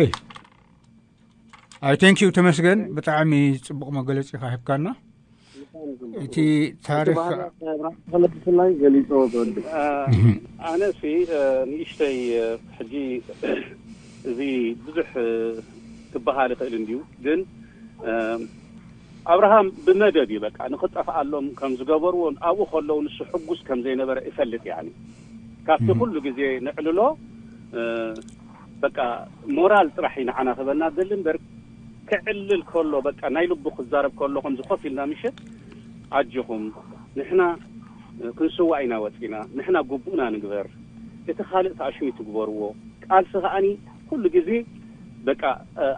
I thank you ተመስገን ብጣዕሚ ፅቡቅ መገለፂ ኢኻ ሂብካና እቲ ታሪክ ብፍላይ ገሊፆ ዝወዲ ኣነሲ ንእሽተይ ሕጂ እዚ ብዙሕ ክበሃል ይኽእል እንድዩ ግን ኣብርሃም ብመደብ እዩ በቃ ንክጠፍኣሎም ከም ዝገበርዎ ኣብኡ ከለዉ ንሱ ሕጉስ ከም ዘይነበረ እፈልጥ ያኒ ካብቲ ኩሉ ግዜ ንዕልሎ በቃ ሞራል ጥራሕ እዩ ንዓና ክበና ዘሊ እምበር ክዕልል ከሎ፣ በቃ ናይ ልቡ ክዛረብ ከሎ፣ ከምዚ ኮፍ ኢልና ምሸት፣ ኣጆኹም፣ ንሕና ክንስዋእ ኢና ወፂና፣ ንሕና ግቡእና ንግበር፣ እቲ ካልእ ተኣሽሙ ትግበርዎ። ቃልሲ ከኣኒ ኩሉ ግዜ በቃ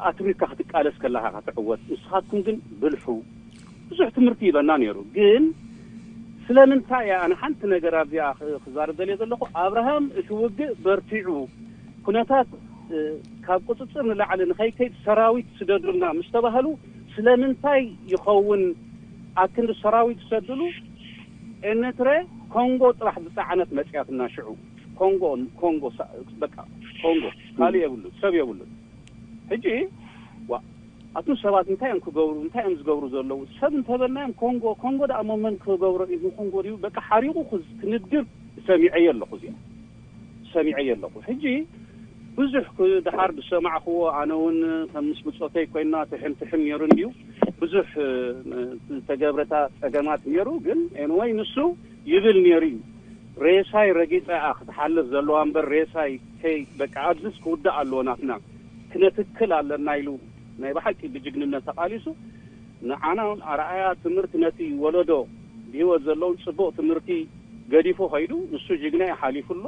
ኣትሪርካ ክትቃለስ ከለኻ ክትዕወት፣ ንስኻትኩም ግን ብልሑ። ብዙሕ ትምህርቲ ይበና ነይሩ። ግን ስለምንታይ እያ ኣነ ሓንቲ ነገር ኣብዚኣ ክ- ክዛረብ ደልየ ዘለኹ? ኣብርሃም እቲ ውግእ በርቲዑ፣ ኩነታት እ፣ ካብ ቁፅፅር ንላዕሊ ንኸይከይድ ሰራዊት ስደዱልና ምስ ተባህሉ፣ ስለምንታይ ይኸውን ኣክንዲ ሰራዊት ዝሰድሉ? ኤነትረ ኮንጎ ጥራሕ ዝፀዓነት መፅያትና ሽዑ። ኮንጎ ኮንጎ ሳ- በቃ ኮንጎ ካልእ የብሉ ሰብ የብሉ። ሕጂ ዋ ኣቱም ሰባት እንታይ እዮም ክገብሩ እንታይ እዮም ዝገብሩ ዘለዉ? ሰብ እንተበልናዮም ኮንጎ ኮንጎ ደኣ እሞ መን ክገብሮ እዩ? ንኮንጎ ድዩ በቃ ሓሪቑ ክዝ- ክንድር ሰሚዐዮ ኣለኹ። እዚኣ ሰሚዐዮ ኣለኹ። ሕጂ ብዙሕ ክ- ድሓር ዝሰማዕኽዎ ኣነ እውን ከም ምስ ብፆተይ ኮይና ትሕም ትሕም ነይሩ እንድዩ ብዙሕ ዝተገብረታ ፀገማት ነይሩ። ግን ኤንወይ ንሱ ይብል ነይሩ እዩ። ሬሳይ ረጊፀ እያ ክትሓልፍ ዘለዋ እምበር ሬሳይ ከይ በቃ ኣብዚስ ክውዳእ ኣለዎ ናትና ክነትክል ኣለና ኢሉ ናይ ብሓቂ ብጅግንነት ተቓሊሱ ንዓና እውን ኣርኣያ ትምህርቲ ነቲ ወለዶ ብህይወት ዘለውን ፅቡቕ ትምህርቲ ገዲፉ ከይዱ ንሱ ጅግና እዩ ሓሊፉ ኣሎ።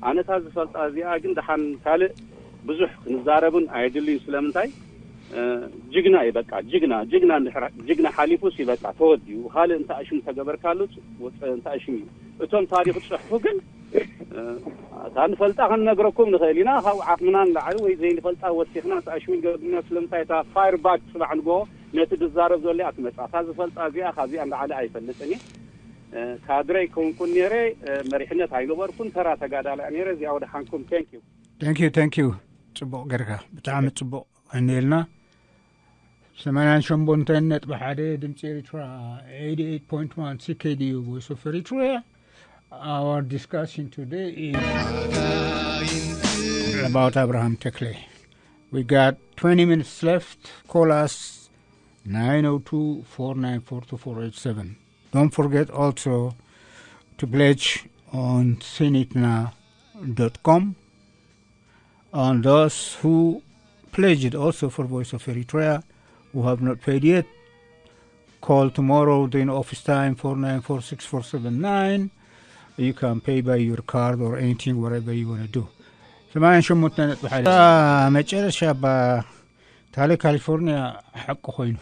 ኣነ እታ ዝፈልጣ እዚኣ ግን ደሓን ካልእ ብዙሕ ክንዛረብን ኣየድልዩን ስለምንታይ እ፣ ጅግና እዩ በቃ ጅግና ጅግና እንድሕር ጅግና ሓሊፉስ እዩ በቃ ተወዲኡ ካልእ እንተ ኣሽሙ ተገበርካሉ ፅ- ወፀ- እንተ ኣሽሙ እዩ። እቶም ታሪክ ዝፅሕፉ ግን እ፣ እታ ንፈልጣ ክንነግረኩም ንኽእል ኢና ካብ ዓቕምና ንላዕሊ ወይ ዘይንፈልጣ ወሲኽና እንተ ኣሽሙ ይገብርና ስለምንታይ እታ ፋይርባክ ፅባሕ ንጎ ነቲ ዝዛረብ ዘሎ እያ ትመፅኣ እታ ዝፈልጣ እዚኣ ካብዚኣ ንላዕሊ ኣይፈልጥን እየ። እ፣ ካድረ ኣይኮንኩን ነይረ እ፣ መሪሕነት ኣይነበርኩን ተራ ተጋዳላይ ነይረ እዚኣ ወደ ሓንኩም thank you። Thank you thank you። ፅቡቕ ገርካ ብጣዕሚ ፅቡቕ። ቀኒልና ሰማንያን ሸሞንተን ነጥቢ ሓደ ድምፂ ኤሪትራ eighty eight point one C K D U voice of Eritrea. Our discussion today is about Abraham Tekle. We got twenty minutes left. Call us nine oh two, four nine four, two four eight seven. Don't forget also to pledge on sinitna dot com. And those who pledged also for Voice of Eritrea who have not paid yet, call tomorrow during office time four nine four six four seven nine. You can pay by your card or anything, whatever you want to do. ሰማንያን ሸሞንተ ነጥቢ ሓደ መጨረሻ ባ ታለ ካሊፎርኒያ ሓቂ ኮይኑ።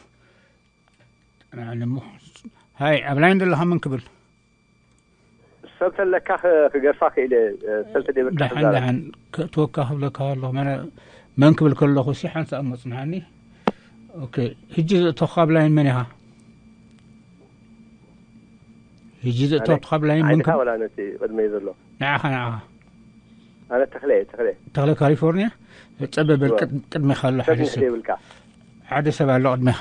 ሃይ ኣብ ላይን ዘለኻ መን ክብል? ሰብ ተለካ ክገርፋ ክኢለ ሰብ ተደብርካ ደሓን ደሓን ክእትወካ ክብለካ ከለኹ መን ክብል ከለኹ ሲ ሓንሳእ እሞ ፅንሓኒ። ኦኬ። ሕጂ ዘእተኹ ኣብ ላይን መን ኢኻ? ሕጂ ዘእተኹ ኣብ ላይን መን ክብል? ወላ ነቲ ቅድመይ ዘሎ ንዓኻ ንዓኻ ኣነ ተኽለ እየ ተኽለ ተኽለ ካሊፎርኒያ። ጸበ በል ቅድሚኻ ኣሎ ሓደ ሰብ። ይብልካ ሓደ ሰብ ኣሎ ቅድሚኻ።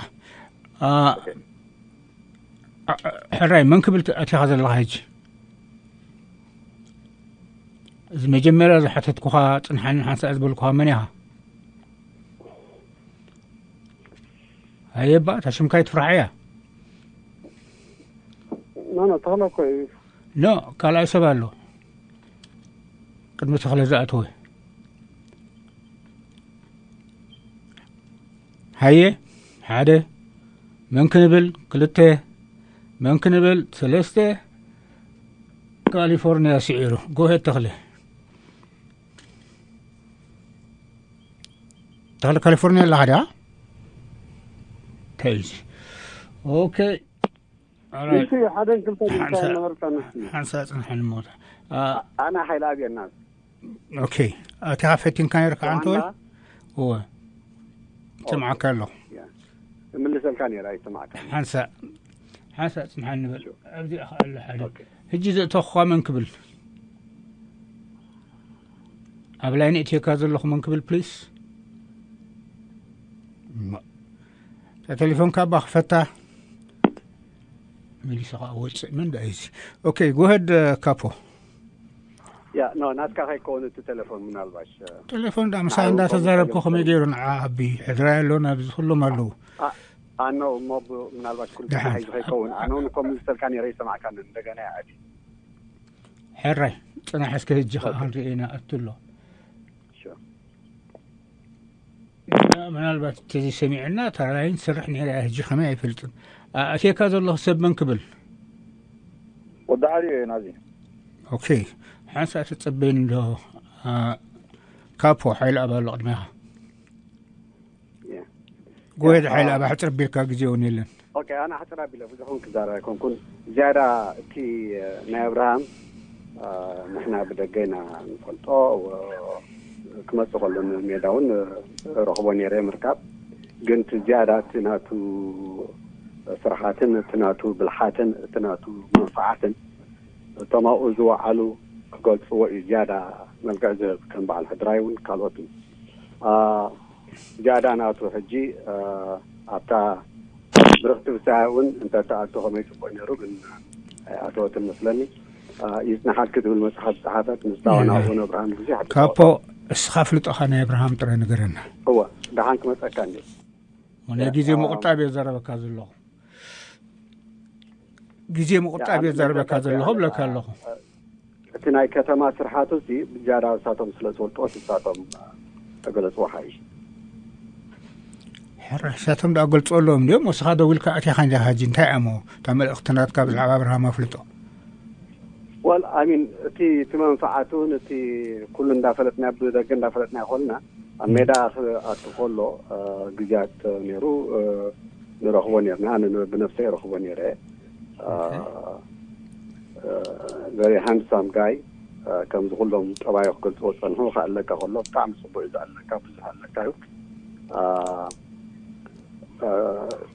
ሕራይ መን ክብል ኣቲኻ ዘለኻ ሕጂ? እዚ መጀመርያ ዝሓተትኩኻ ጽንሓኒ ሓንሳእ ዝበልኩኻ መን ኢኻ? ኣየባ እታ ሽምካ ይትፍራሕ እያ። ኖ ኖ ተኽለ እኮ እዩ። ኖ ካልኣይ ሰብ ኣሎ ቅድሚ ተኽለ ዝኣተወ። ሃየ ሓደ መን ክንብል ክልተ መን ክንብል ሰለስተ። ካሊፎርኒያ ስዒሩ ጎሄድ ተኽለ። ተኽለ ካሊፎርኒያ ኣለኻ ድያ? ተይዚ ኦኬ። ንሱ እዩ ሓደን ክልተ ድምፃ ነበርካ ንሱ እዩ። ሓንሳ ጽንሐን ሞታ ኣና ሓይለ ኣብየና ኦኬ። ኣቲኻ ፈቲንካ ነርካ ኣንተ ወይ? እወ ይሰምዓካ ኣለኹ። እምልሰልካ ነይረ ኣይሰማዕካ። ሓንሳ ሓንሳ ጽንሓን ንበል ኣብዚ ኢኻ ኣሎ ሓደ ሕጂ ዘእተኹኻ መን ክብል? ኣብ ላይን እትየካ ዘለኹ መን ክብል ፕሊስ? እታ ቴሌፎንካ እባ ክፈታ። መሊሱ ከዓ ወፅእ መን ደኣ እዚ። ኦኬ ጎሄድ ካፖ። ያ ኖ ናትካ ከይከውን እቲ ቴሌፎን ምናልባሽ ቴሌፎን ዳ ምሳ እንዳተዛረብኩ ከመይ ገይሩ ንዓ ኣቢ ሕድራይ ኣሎ ናብዚ ኩሎም ኣለዉ። ኣኖ እሞ ምናልባሽ ኩሉ ሒዙ ከይከውን ኣነ እውን እኮ ምልሰልካ ነይረ ይሰማዕካኒ እንደገና ይኣዲ ሕራይ ፅናሕ እስከ ህጂ ከዓ ክንርኢ ኢና ኣትሎ። ምናልባት እቲ ሰሚዕና ተራራይን ስርሕ ነይረ ሕጂ ከመይ ኣይፈልጥን። ኣእቴካ ዘለኹ ሰብ መን ክብል? ወዲ ዓሊ እየ ናዚ። ኦኬ፣ ሓንሳ ተጸበይን እንዶ። ካፖ ሓይሉ ኣባሎ ቅድሜኻ። ጎየድ ሓይሉ ኣብ ኣሕፅር ቢልካ ግዜ እውን የለን። ኦኬ፣ ኣነ ኣሕፅር ኣቢለ ብዙሕ እውን ክዛረብ ኣይኮንኩን። ዝያዳ እቲ ናይ ኣብርሃም ንሕና ብደገ ኢና ንፈልጦ። ክመፅእ ከሎ ሜዳ እውን ረኽቦ ነይረ ምርካብ። ግን እቲ ዝያዳ እቲ ናቱ ስርሓትን እቲ ናቱ ብልሓትን እቲ ናቱ መንፍዓትን እቶም ኣብኡ ዝወዓሉ ክገልፅዎ እዩ ዝያዳ መልክዕ ዝህብ፣ ከም በዓል ሕድራይ እውን ካልኦትን። ዝያዳ ናቱ ሕጂ ኣብታ ብርኽቲ ብሳያ እውን እንተ ተኣቱ ከመይ ፅቡቅ ነይሩ፣ ግን ኣይኣተወትን መስለኒ። ይፅናሓልኪ ትብል መፅሓፍ ዝፀሓፈት ንስታውን ኣብኡ ነብርሃን ብዙሕ ካፖ፣ እስኻ ፍልጦኻ ናይ ኣብርሃም ጥራይ ንገረና። እወ፣ ደሓን ክመፀካ እንዲ ናይ ግዜ ምቁጣብ እየ ዘረበካ ዘለኹ። ግዜ ምቁጣብ እየ ዘረበካ ዘለኹ ብለካ ኣለኹ። እቲ ናይ ከተማ ስርሓቱ ሲ ብዝያዳ ንሳቶም ስለ ዝፈልጥዎ ንሳቶም ተገለፅዎ ሓይሽ። ሕራይ፣ ንሳቶም ደኣ ገልፅዎ ኣለዎም እንዲኦም። ወስኻ ደዊልካ ኣቲኻ እንዲኻ ሕጂ እንታይ እሞ እታ መልእኽቲ ናትካ ብዛዕባ ኣብርሃም ኣፍልጦ። ወል ኣሚን እቲ እቲ መንፈዓቱን እቲ ኩሉ እንዳፈለጥና ብደገ እንዳፈለጥና ይኮልና ኣብ ሜዳ ክኣቱ ከሎ ግዜያት ነይሩ ንረኽቦ ነርና። ኣነ ብነፍሰ ይረኽቦ ነይረ። Very handsome guy። ከምዚ ኩሎም ጠባዩ ክገልፅዎ ፀንሑ። ከኣለካ ከሎ ብጣዕሚ ፅቡቅ እዩ። ዝኣለካ ብዙሕ ኣለካ እዩ።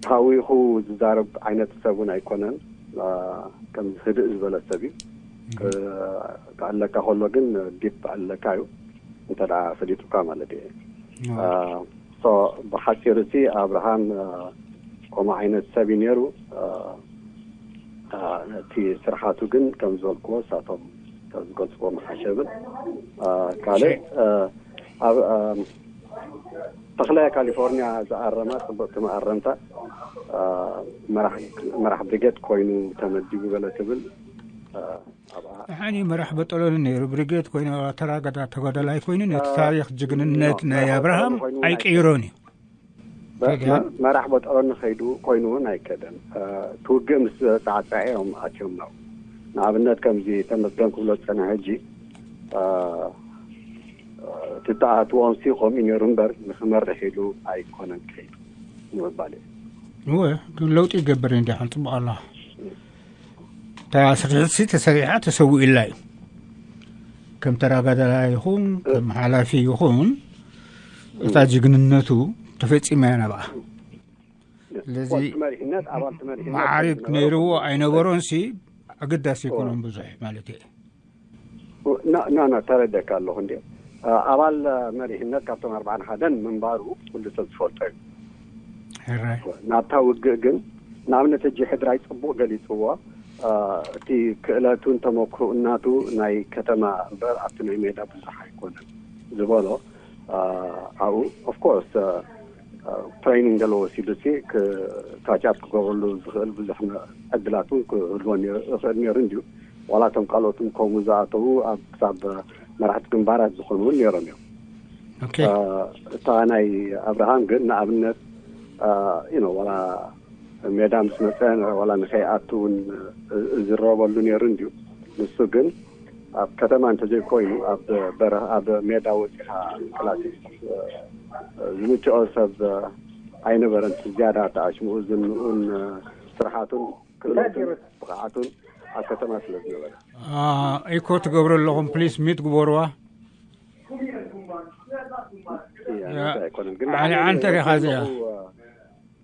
ታዊኹ ዝዛረብ ዓይነት ሰብ እውን ኣይኮነን። ከምዚ ህድእ ዝበለ ሰብ እዩ። ከኣለካ ከሎ ግን ዲፕ ኣለካ እዩ። እንተ ፈሊጡካ ማለት እዩ። ብሓፂሩ እቲ ኣብርሃም ከምኡ ዓይነት ሰብ እዩ ነይሩ። እቲ ስርሓቱ ግን ከም ዝበልክዎ እሳቶም ዝገልፅዎ መሓሸብን ካልእ ኣብ ተኽለ ካሊፎርኒያ ዝኣረማ ፅብቅቲ መኣረምታ መራሕ ብሪጌድ ኮይኑ ተመዲቡ ገለ ትብል። ሓኒ መራሕ በጠሎኒ ነይሩ። ብሪጌድ ኮይኑ ተራገዳ ተጋዳላይ ኮይኑ ነቲ ታሪክ ጅግንነት ናይ ኣብርሃም ኣይቀይሮን እዩ። መራሕ በጠሎኒ ከይዱ ኮይኑ እውን ኣይከደን። ትውግእ ምስ ተዓፀዐ እዮም ኣትዮም ነው። ንኣብነት ከምዚ ተመስገን ክብሎ ዝፀንሐ ሕጂ ትተኣትዎም ሲ ከምኡ ነይሩ እምበር ንክመርሕ ኢሉ ኣይኮነን ከይዱ ንምባል እዩ። እወ፣ ግን ለውጢ ይገብር እንዲ ሓን ፅቡቅ ኣላ። እታ ስርሒት ሲ ተሰሪሓ ተሰዊእላ እዩ። ከም ተራጋዳላ ይኹን ከም ሓላፊ ይኹን እታ ጅግንነቱ ተፈፂማ እያ ናብኣ። ስለዚ መሪሕነት ኣባል መሪሕነት ማዕሪግ ነይርዎ ኣይነበሮን ሲ ኣገዳሲ ይኮኖን ብዙሕ ማለት እዩ። ና ና ተረደካ ኣለኹ እንዲ ኣባል መሪሕነት ካብቶም ኣርባዓን ሓደን ምንባሩ ኩሉ ሰብ ዝፈልጦ እዩ። ሕራይ ናብታ ውግእ ግን ንኣብነት ሕጂ ሕድራይ ፅቡቅ ገሊፅዎ። እቲ ክእለቱን ተመክሮኡ እናቱ ናይ ከተማ እምበር ኣብቲ ናይ ሜዳ ብዙሕ ኣይኮነን ዝበሎ ኣብኡ ኦፍኮርስ ትሬኒንግ ገለ ወሲዱ ሲ ካቻፕ ክገብረሉ ዝኽእል ብዙሕ ዕድላት እውን ክህልዎ ይኽእል ነይሩ እንድዩ። ዋላ እቶም ካልኦት እውን ከምኡ ዝኣተዉ ኣብ ክሳብ መራሕቲ ግንባራት ዝኾኑ እውን ነይሮም እዮም። ኦኬ እታ ናይ ኣብርሃም ግን ንኣብነት ዩ ዋላ ሜዳ ምስ መፀ ዋላ ንኸይኣቱ እውን ዝረበሉ ነይሩ እንድዩ። ንሱ ግን ኣብ ከተማ እንተዘይኮይኑ ኣብ በረ ኣብ ሜዳ ወፂኻ ክላሲስ ዝምችኦ ሰብ ኣይነበረን። ዝያዳ ተኣሽምኡ ዝንኡን ስርሓቱን ክእለቱን ብቕዓቱን ኣብ ከተማ ስለ ዝነበረ ኢኮ ትገብሩ ኣለኹም ፕሊስ ሚት ግበሩዋ። ኣይኮነን ግን ዓሊ ዓንተር ኢኻ እዚኣ።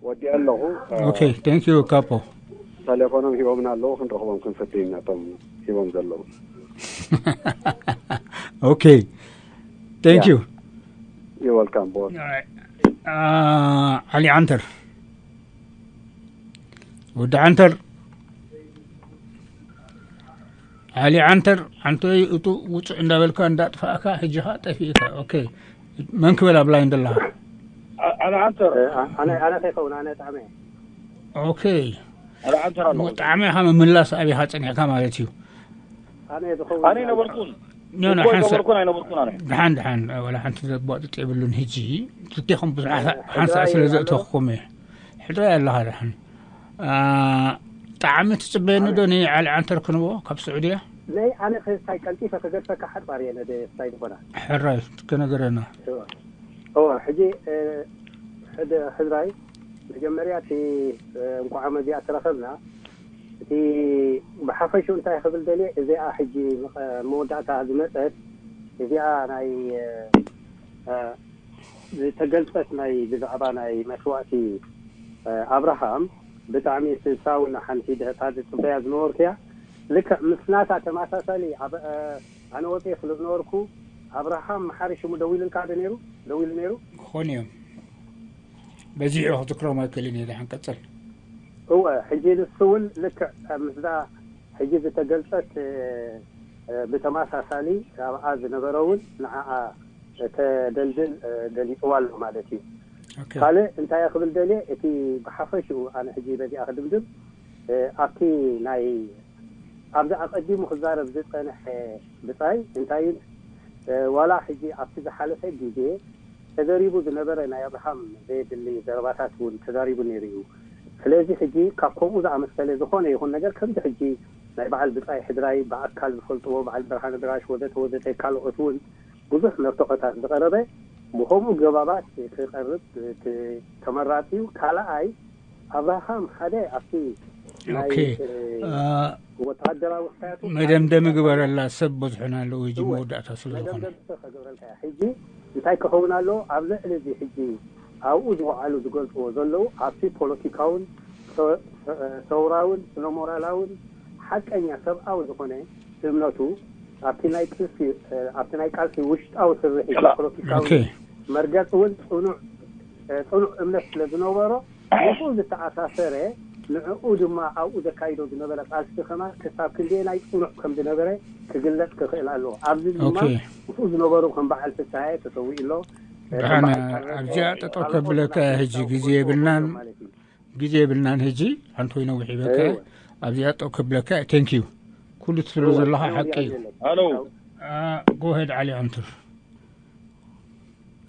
ወዲአ ኣለኹ። ኦኬ ቴንክ ዩ ካፖ። ተሌፎኖም ሂቦምና ኣለዉ ክንረኽቦም ክንፈትይ ኢና እቶም ሂቦም ዘለዉ። ኦኬ ቴንክ ዩ። ዩ ወልካም ቦስ። ዓሊ ዓንተር ወዲ ዓንተር ዓሊ ዓንተር ዓንተይ እቱ ውፅእ እንዳበልካ እንዳጥፋእካ ሕጂ ከዓ ጠፊእካ። ኦኬ መን ክበል ኣብ ላይን ዘለካ? ዓሊ ዓንተር ኣነ ኣነ ከይኸውን ኣነ ጣዕመ ኦኬ ዓሊ ዓንተር ኣለኹ። ጣዕመ ኢኻ ምምላስ ኣቢኻ ፀኒዕካ ማለት እዩ። ኣነ ዝኸውን ኣነ ነበርኩን ኖ ኖ፣ ሓንሳ- ኣይነበርኩን፣ ኣይነበርኩን ኣነ። ድሓን ድሓን፣ ወላ ሓንቲ ዘቧጥጥ የብሉን። ሕጂ ክልቴኹም ብዙሓት ሓንሳ ስለ ዘእተኹም እየ። ሕድራይ ኣለኻ ድሓን። ጣዕሚ ትጽበየኒ ዶ ንዓሊ ዓንተር ክንቦ ካብ ስዑድያ? ናይ ኣነ ክስታይ ቀልጢፈ ክገድፈካ ሓጻር እየ ነደ ስታይ ዝኾና። ሕራይ፣ ትከነገረና። እወ፣ ሕጂ ሕድራይ፣ መጀመርያ እቲ እንኳዓ መዚኣ ተረኸብና። እቲ ብሓፈሹ እንታይ ክብል ደልየ፣ እዚኣ ሕጂ መወዳእታ ዝመፀት እዚኣ ናይ ዝተገልፀት ናይ ብዛዕባ ናይ መስዋእቲ ኣብርሃም ብጣዕሚ ስንሳውን ሓንቲ ድሕታ ዝፅበያ ዝነበርኩ እያ። ልክዕ ምስ ናታ ተመሳሳሊ ኣነ ወፂ ክልብ ነበርኩ። ኣብርሃም መሓሪ ሽሙ ደዊሉልካ ዶ ነይሩ? ደዊሉ ነይሩ። ክኾን እዮም። በዚሑ ክዝክሮም ኣይክእልን እየ። ደሓን ቀፅል። እወ፣ ሕጂ ንሱ እውን ልክዕ ምስዛ ሕጂ ዝተገልፀት ብተመሳሳሊ ኣብኣ ዝነበረ እውን ንዓኣ ተደልድል ገሊፅዋ ኣሎ ማለት እዩ። ካልእ እንታይ ክብል ደልየ፣ እቲ ብሓፈሽኡ ኣነ ሕጂ በዚኣ ክድምድም፣ ኣብቲ ናይ ኣብዚ ኣቐዲሙ ክዛረብ ዝፀንሐ ብፃይ እንታይ፣ ዋላ ሕጂ ኣብቲ ዝሓለፈ ግዜ ተዘሪቡ ዝነበረ ናይ ኣብርሃም ዘየድሊ ዘረባታት እውን ተዛሪቡ ነይሩ እዩ። ስለዚ ሕጂ ካብ ከምኡ ዝኣመሰለ ዝኾነ ይኹን ነገር ከምዚ ሕጂ ናይ በዓል ብፃይ ሕድራይ ብኣካል ዝፈልጥዎ በዓል ብርሃነ ድራሽ ወዘተ ወዘተ ካልኦት እውን ብዙሕ መርትዖታት ዝቐረበ ብኸምኡ ገባባት ክቐርብ ተመራፂ እዩ። ካልኣይ ኣብርሃም ሓደ ኣብቲ ናይ ወታደራዊ ሕካያቱ መደምደሚ ግበረላ። ሰብ በዝሑና ኣለዉ ሕጂ መወዳእታ ስለ ዝኾነ መደምደሚ ክገብረልካ ሕጂ እንታይ ክኸውን ኣለዎ? ኣብ ልዕሊ እዚ ሕጂ ኣብኡ ዝወዓሉ ዝገልፅዎ ዘለዉ ኣብቲ ፖለቲካውን ሰውራውን ስነ ሞራላውን ሓቀኛ ሰብኣዊ ዝኾነ እምነቱ ኣብቲ ናይ ቃልሲ ውሽጣዊ ስርሒ ፖለቲካዊ መርገፂ እውን ፅኑዕ እምነት ስለ ዝነበሮ ንኡ ዝተኣሳሰረ ንዕኡ ድማ ኣብኡ ዘካይዶ ዝነበረ ቃልሲ ከማን ክሳብ ክንደየናይ ፅኑዕ ከም ዝነበረ ክግለፅ ክኽእል ኣለዎ። ኣብዚ ድማ ምስኡ ዝነበሩ ከም በዓል ፍስሃየ ተሰዊኡ ኣሎ። ኣብዚኣ ጠጠው ከብለካ ሕጂ ግዜ የብልናን። ግዜ የብልናን። ሕጂ ሓንቲ ወይ ነዊሕ ይበካ ኣብዚኣ ጠው ከብለካ። ቴንክ ዩ። ኩሉ ትብሎ ዘለኻ ሓቂ እዩ። ጎሄድ ዓሊ ኣንቱር።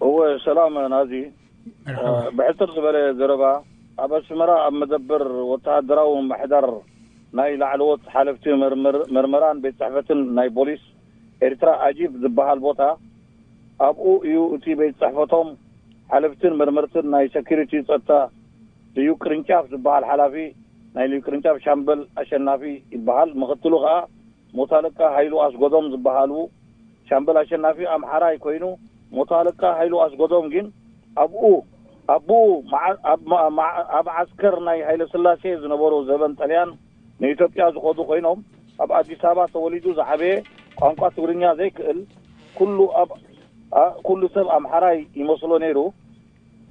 እወ፣ ሰላም ናዚ። ብሕጽር ዝበለ ዘረባ፣ ኣብ ኣስመራ ኣብ መደበር ወተሃደራዊ ምምሕዳር ናይ ላዕለዎት ሓለፍቲ መርመራን ቤት ጽሕፈትን ናይ ቦሊስ ኤርትራ ኣጂፕ ዝበሃል ቦታ፣ ኣብኡ እዩ እቲ ቤት ጽሕፈቶም ሓለፍትን መርመርትን ናይ ሰኪሪቲ ጸጥታ ልዩ ቅርንጫፍ ዝበሃል ሓላፊ ናይ ልዩ ቅርንጫፍ ሻምበል ኣሸናፊ ይበሃል። ምኽትሉ ከኣ ሞት ኣለቃ ሃይሉ ኣስጎዶም ዝበሃሉ ሻምበል ኣሸናፊ ኣምሓራይ ኮይኑ፣ ሞት ኣለቃ ሃይሉ ኣስጎዶም ግን ኣብኡ ኣብኡ ኣብ ዓስከር ናይ ሃይለስላሴ ዝነበሩ ዘበን ጠልያን ንኢትዮጵያ ዝኸዱ ኮይኖም፣ ኣብ ኣዲስ ኣበባ ተወሊዱ ዝዓበየ፣ ቋንቋ ትግርኛ ዘይክእል፣ ኩሉ ኣብ ኩሉ ሰብ ኣምሓራይ ይመስሎ ነይሩ።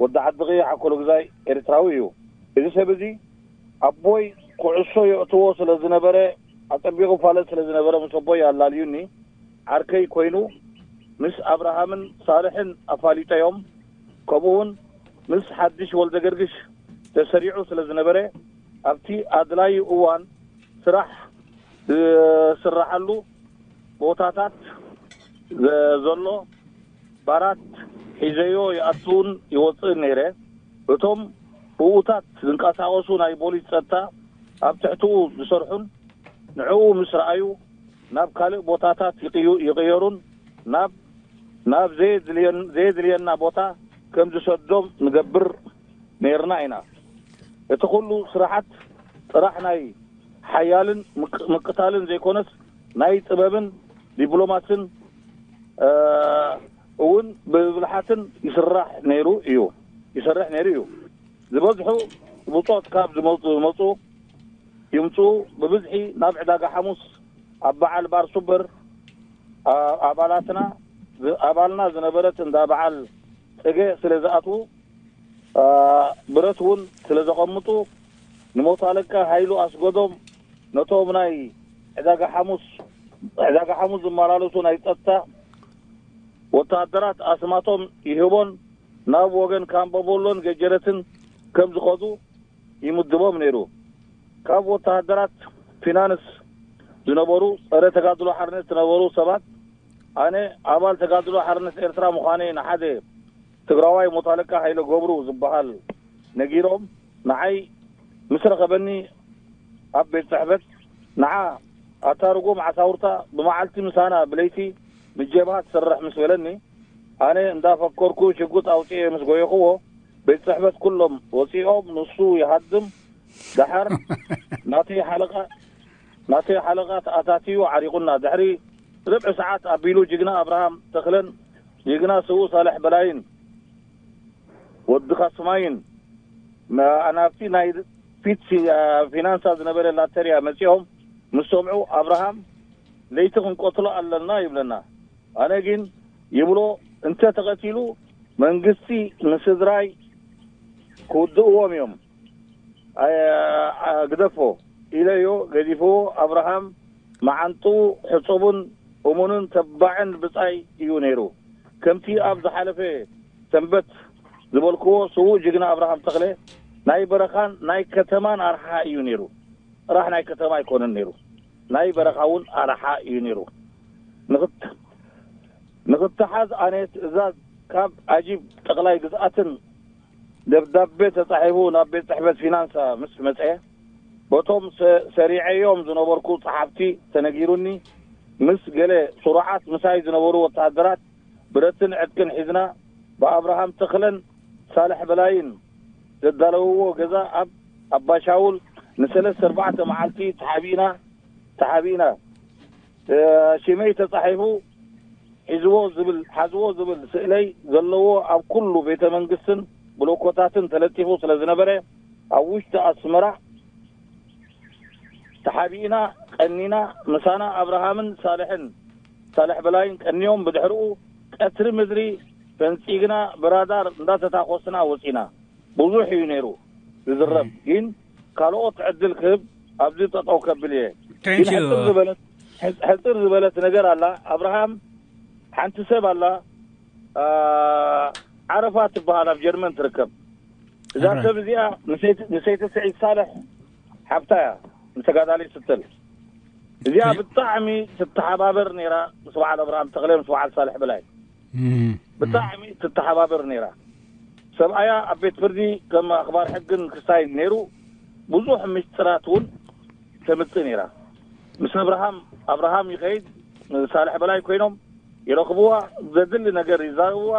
ወዲ ዓዲ ቅይሕ ኣኮሎግዛይ ኤርትራዊ እዩ። እዚ ሰብ እዚ ኣቦይ ኩዕሶ የእትዎ ስለ ዝነበረ፣ ኣጸቢቑ ይፋለጥ ስለ ዝነበረ፣ ምስ ኣቦይ ኣላልዩኒ። ዓርከይ ኮይኑ ምስ ኣብርሃምን ሳልሕን ኣፋሊጠዮም። ከምኡውን ምስ ሓድሽ ወልደገርግሽ ተሰሪዑ ስለ ዝነበረ፣ ኣብቲ ኣድላዩ እዋን ስራሕ ዝስረሓሉ ቦታታት ዘሎ ባራት ሒዘዮ ይኣትውን ይወፅእን ነይረ። እቶም ብኡታት ዝንቀሳቐሱ ናይ ቦሊስ ጸጥታ ኣብ ትሕትኡ ዝሰርሑን ንዕኡ ምስ ረኣዩ ናብ ካልእ ቦታታት ይቕየሩን ናብ ናብ ዘየድልየና ቦታ ከም ዝሰዶም ንገብር ነይርና ኢና። እቲ ኩሉ ስራሓት ጥራሕ ናይ ሓያልን ምቅታልን ዘይኮነስ ናይ ጥበብን ዲፕሎማስን እውን ብብልሓትን ይስራሕ ነይሩ እዩ ይሰርሕ ነይሩ እዩ። ዝበዝሑ ብጾት ካብ ዝመፁ ዝመፁ ይምፅኡ። ብብዝሒ ናብ ዕዳጋ ሓሙስ ኣብ በዓል ባር ሱበር ኣባላትና ኣባልና ዝነበረት እንዳ በዓል ፅገ ስለ ዝኣትዉ ብረት እውን ስለ ዘቐምጡ ንሞት ኣለቃ ሃይሉ ኣስጎዶም ነቶም ናይ ዕዳጋ ሓሙስ ዕዳጋ ሓሙስ ዝመላለሱ ናይ ፀጥታ ወተሃደራት ኣስማቶም ይህቦን ናብ ወገን ካምበቦሎን ገጀረትን ከም ዝኸዱ ይምድቦም ነይሩ። ካብ ወተሃደራት ፊናንስ ዝነበሩ ጸረ ተጋድሎ ሓርነት ዝነበሩ ሰባት ኣነ ኣባል ተጋድሎ ሓርነት ኤርትራ ምዃነይ ንሓደ ትግራዋይ ሞት ኣለቃ ሃይለ ገብሩ ዝበሃል ነጊሮም፣ ንዓይ ምስ ረኸበኒ ኣብ ቤት ጽሕፈት፣ ንዓ ኣታ ርጉም ዓሳውርታ፣ ብመዓልቲ ምሳና ብለይቲ ምስ ጀብሃ ትሰርሕ ምስ በለኒ፣ ኣነ እንዳፈከርኩ ሽጉጥ ኣውጺኤ ምስ ጎየኽዎ፣ ቤት ጽሕፈት ኩሎም ወጺኦም፣ ንሱ ይሃድም። ደሓር ናተይ ሓለቓ ናተይ ሓለቓ ተኣታትዩ ዓሪቑና። ድሕሪ ርብዒ ሰዓት ኣቢሉ ጅግና ኣብርሃም ተኽለን ጅግና ስዉእ ሳልሕ በላይን ወዲ ካስማይን፣ ኣናብቲ ናይ ፊት ፊ-፣ ፊናንሳ ዝነበረ ላተርያ መጺኦም ምስ ሰምዑ፣ ኣብርሃም ለይቲ ክንቀትሎ ኣለና ይብለና። ኣነ ግን ይብሎ፣ እንተ ተቐቲሉ መንግስቲ ንስድራይ ክውድእዎም እዮም። ኣየ-፣ ኣግደፎ ኢለዮ ገዲፍዎ። ኣብርሃም መዓንጥኡ ሕጹብን እሙንን ተባዕን ብጻይ እዩ ነይሩ። ከምቲ ኣብ ዝሓለፈ ሰንበት ዝበልክዎ፣ ስዉእ ጅግና ኣብርሃም ተኽለ ናይ በረኻን ናይ ከተማን ኣርሓ እዩ ነይሩ። ጥራሕ ናይ ከተማ ኣይኮነን ነይሩ፣ ናይ በረኻ እውን ኣርሓ እዩ ነይሩ። ንኽት-፣ ንኽተሓዝ ኣነ ትእዛዝ ካብ ኣጂብ ጠቕላይ ግዝኣትን ደብዳቤ ተጻሒፉ ናብ ቤት ጽሕፈት ፊናንሳ ምስ መጸ፣ በቶም ሰ-፣ ሰሪዐዮም ዝነበርኩ ጸሓፍቲ ተነጊሩኒ፣ ምስ ገለ ስሩዓት ምሳይ ዝነበሩ ወተሃደራት ብረትን ዕጥቅን ሒዝና፣ ብኣብርሃም ተኽለን ሳልሕ በላይን ዘዳለውዎ ገዛ ኣብ ኣባሻውል ንሰለስተ ኣርባዕተ መዓልቲ ተሓቢእና፣ ተሓቢእና። እ፣ ሽመይ ተጻሒፉ ሒዝዎ ዝብል፣ ሓዝዎ ዝብል ስእለይ ዘለዎ ኣብ ኩሉ ቤተ መንግስትን ብሎኮታትን ተለጢፉ ስለ ዝነበረ፣ ኣብ ውሽጢ ኣስመራ ተሓቢእና ቀኒና። ምሳና ኣብርሃምን ሳልሕን፣ ሳልሕ በላይን ቀንዮም። ብድሕሪኡ ቀትሪ ምድሪ ፈንጺግና ብራዳር እንዳተታኮስና ወጺና። ብዙሕ እዩ ነይሩ ዝዝረብ፣ ግን ካልኦት ዕድል ክህብ ኣብዚ ጠጠው ከብል እየ። ግን ሕጽር ዝበለት፣ ሕጽ-፣ ሕጽር ዝበለት ነገር ኣላ። ኣብርሃም፣ ሓንቲ ሰብ ኣላ፣ ኣ፣ ዓረፋ ትበሃል፣ ኣብ ጀርመን ትርከብ። እዛ ሰብ እዚኣ ንሰይቲ፣ ንሰይቲ ስዒድ ሳልሕ ሓብታ እያ፣ ንተጋዳላይ ስትል። እዚኣ ብጣዕሚ ትተሓባበር ነይራ ምስ በዓል ኣብርሃም ተኽለ፣ ምስ በዓል ሳልሕ በላይ። ብጣዕሚ ትተሓባበር ነይራ። ሰብኣያ ኣብ ቤት ፍርዲ ከም ኣኽባር ሕግን ክስታይ ነይሩ። ብዙሕ ምስጢራት እውን ተምጽእ ነይራ። ምስ ኣብርሃም፣ ኣብርሃም ይኸይድ፣ ሳልሕ በላይ ኮይኖም ይረኽብዋ፣ ዘድሊ ነገር ይዛረብዋ፣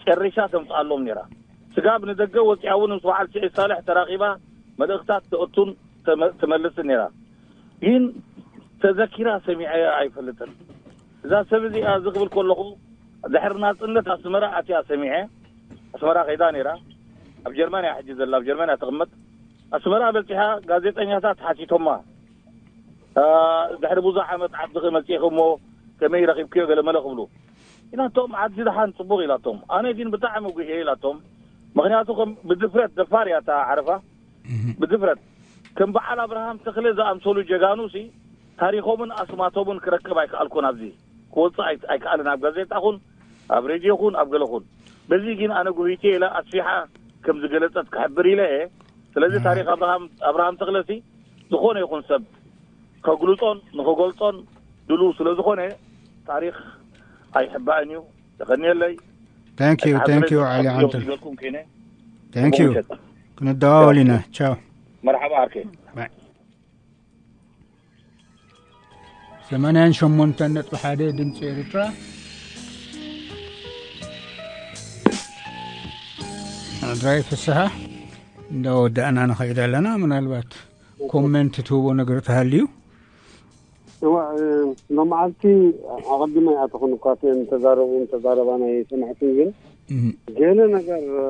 ጨሪሻ ተምጽኣሎም ነይራ። ስጋብ ንደገ ወጺኣ እውን ምስ በዓል ስዒድ ሳልሕ ተራኺባ መልእኽታት ተእቱን ተመ-፣ ትመልስን ነይራ። ግን ተዘኪራ ሰሚዐያ ኣይፈልጥን። እዛ ሰብ እዚኣ እዚ ክብል ከለኹ፣ ድሕሪ ናጽነት ኣስመራ ኣትያ ሰሚዐ። ኣስመራ ከይዳ ነይራ። ኣብ ጀርመን እያ ሕጂ ዘላ፣ ኣብ ጀርመን እያ ትቕመጥ። ኣስመራ በጺሓ ጋዜጠኛታት ሓቲቶማ፣ ኣ፣ ድሕሪ ብዙሕ ዓመት ዓድኺ መጺእኺ እሞ ከመይ ረኺብክዮ ገለ መለ ክብሉ። ኢላቶም፣ ዓዲ ደሓን ጽቡቕ ኢላቶም። ኣነ ግን ብጣዕሚ ጉህየ ኢላቶም። ምኽንያቱ ከም ብድፍረት፣ ደፋር እያ እታ ዓረፋ። ብድፍረት ከም በዓል ኣብርሃም ተኽለ ዝኣምሰሉ ጀጋኑ ሲ ታሪኾምን ኣስማቶምን ክረክብ ኣይከኣልኩን። ኣብዚ ክወጽእ ኣይ-፣ ኣይከኣልን። ኣብ ጋዜጣ ኹን፣ ኣብ ሬድዮ ኹን፣ ኣብ ገለ ኹን። በዚ ግን ኣነ ጉሂቴ ኢለ ኣስፊሓ ከም ዝገለጸት ክሕብር ኢለ እየ። ስለዚ ታሪኽ ኣብርሃም፣ ኣብርሃም ተኽለ ሲ ዝኾነ ይኹን ሰብ ከግልጾን ንኽገልጾን ድሉው ስለ ዝኾነ ታሪኽ ኣይሕባእን እዩ። የቐንየለይ። Thank you፣ thank you፣ ዓሊ ዓንተር። ዝገልኩም ኮይነ። Thank you። ክንደዋወል ኢና። ቻው። መርሓባ ዓርከይ። ባይ። ሰማንያን ሸሞንተን ነጥቢ ሓደ ድምፂ ኤርትራ። ኣድራይ ፍስሓ፣ እንዳወዳእና ንኸይድ ኣለና። ምናልባት ኮመንት ትህቦ ነገር ተሃልዩ? እዋ፣ እ፣ ሎመዓልቲ ኣቐዲመ ኣይኣተኹን እኳ፣ እተን ተዛረቡ ተዛረባ ናይ ሰማዕትን፣ ግን እም። ገለ ነገር፣ እ፣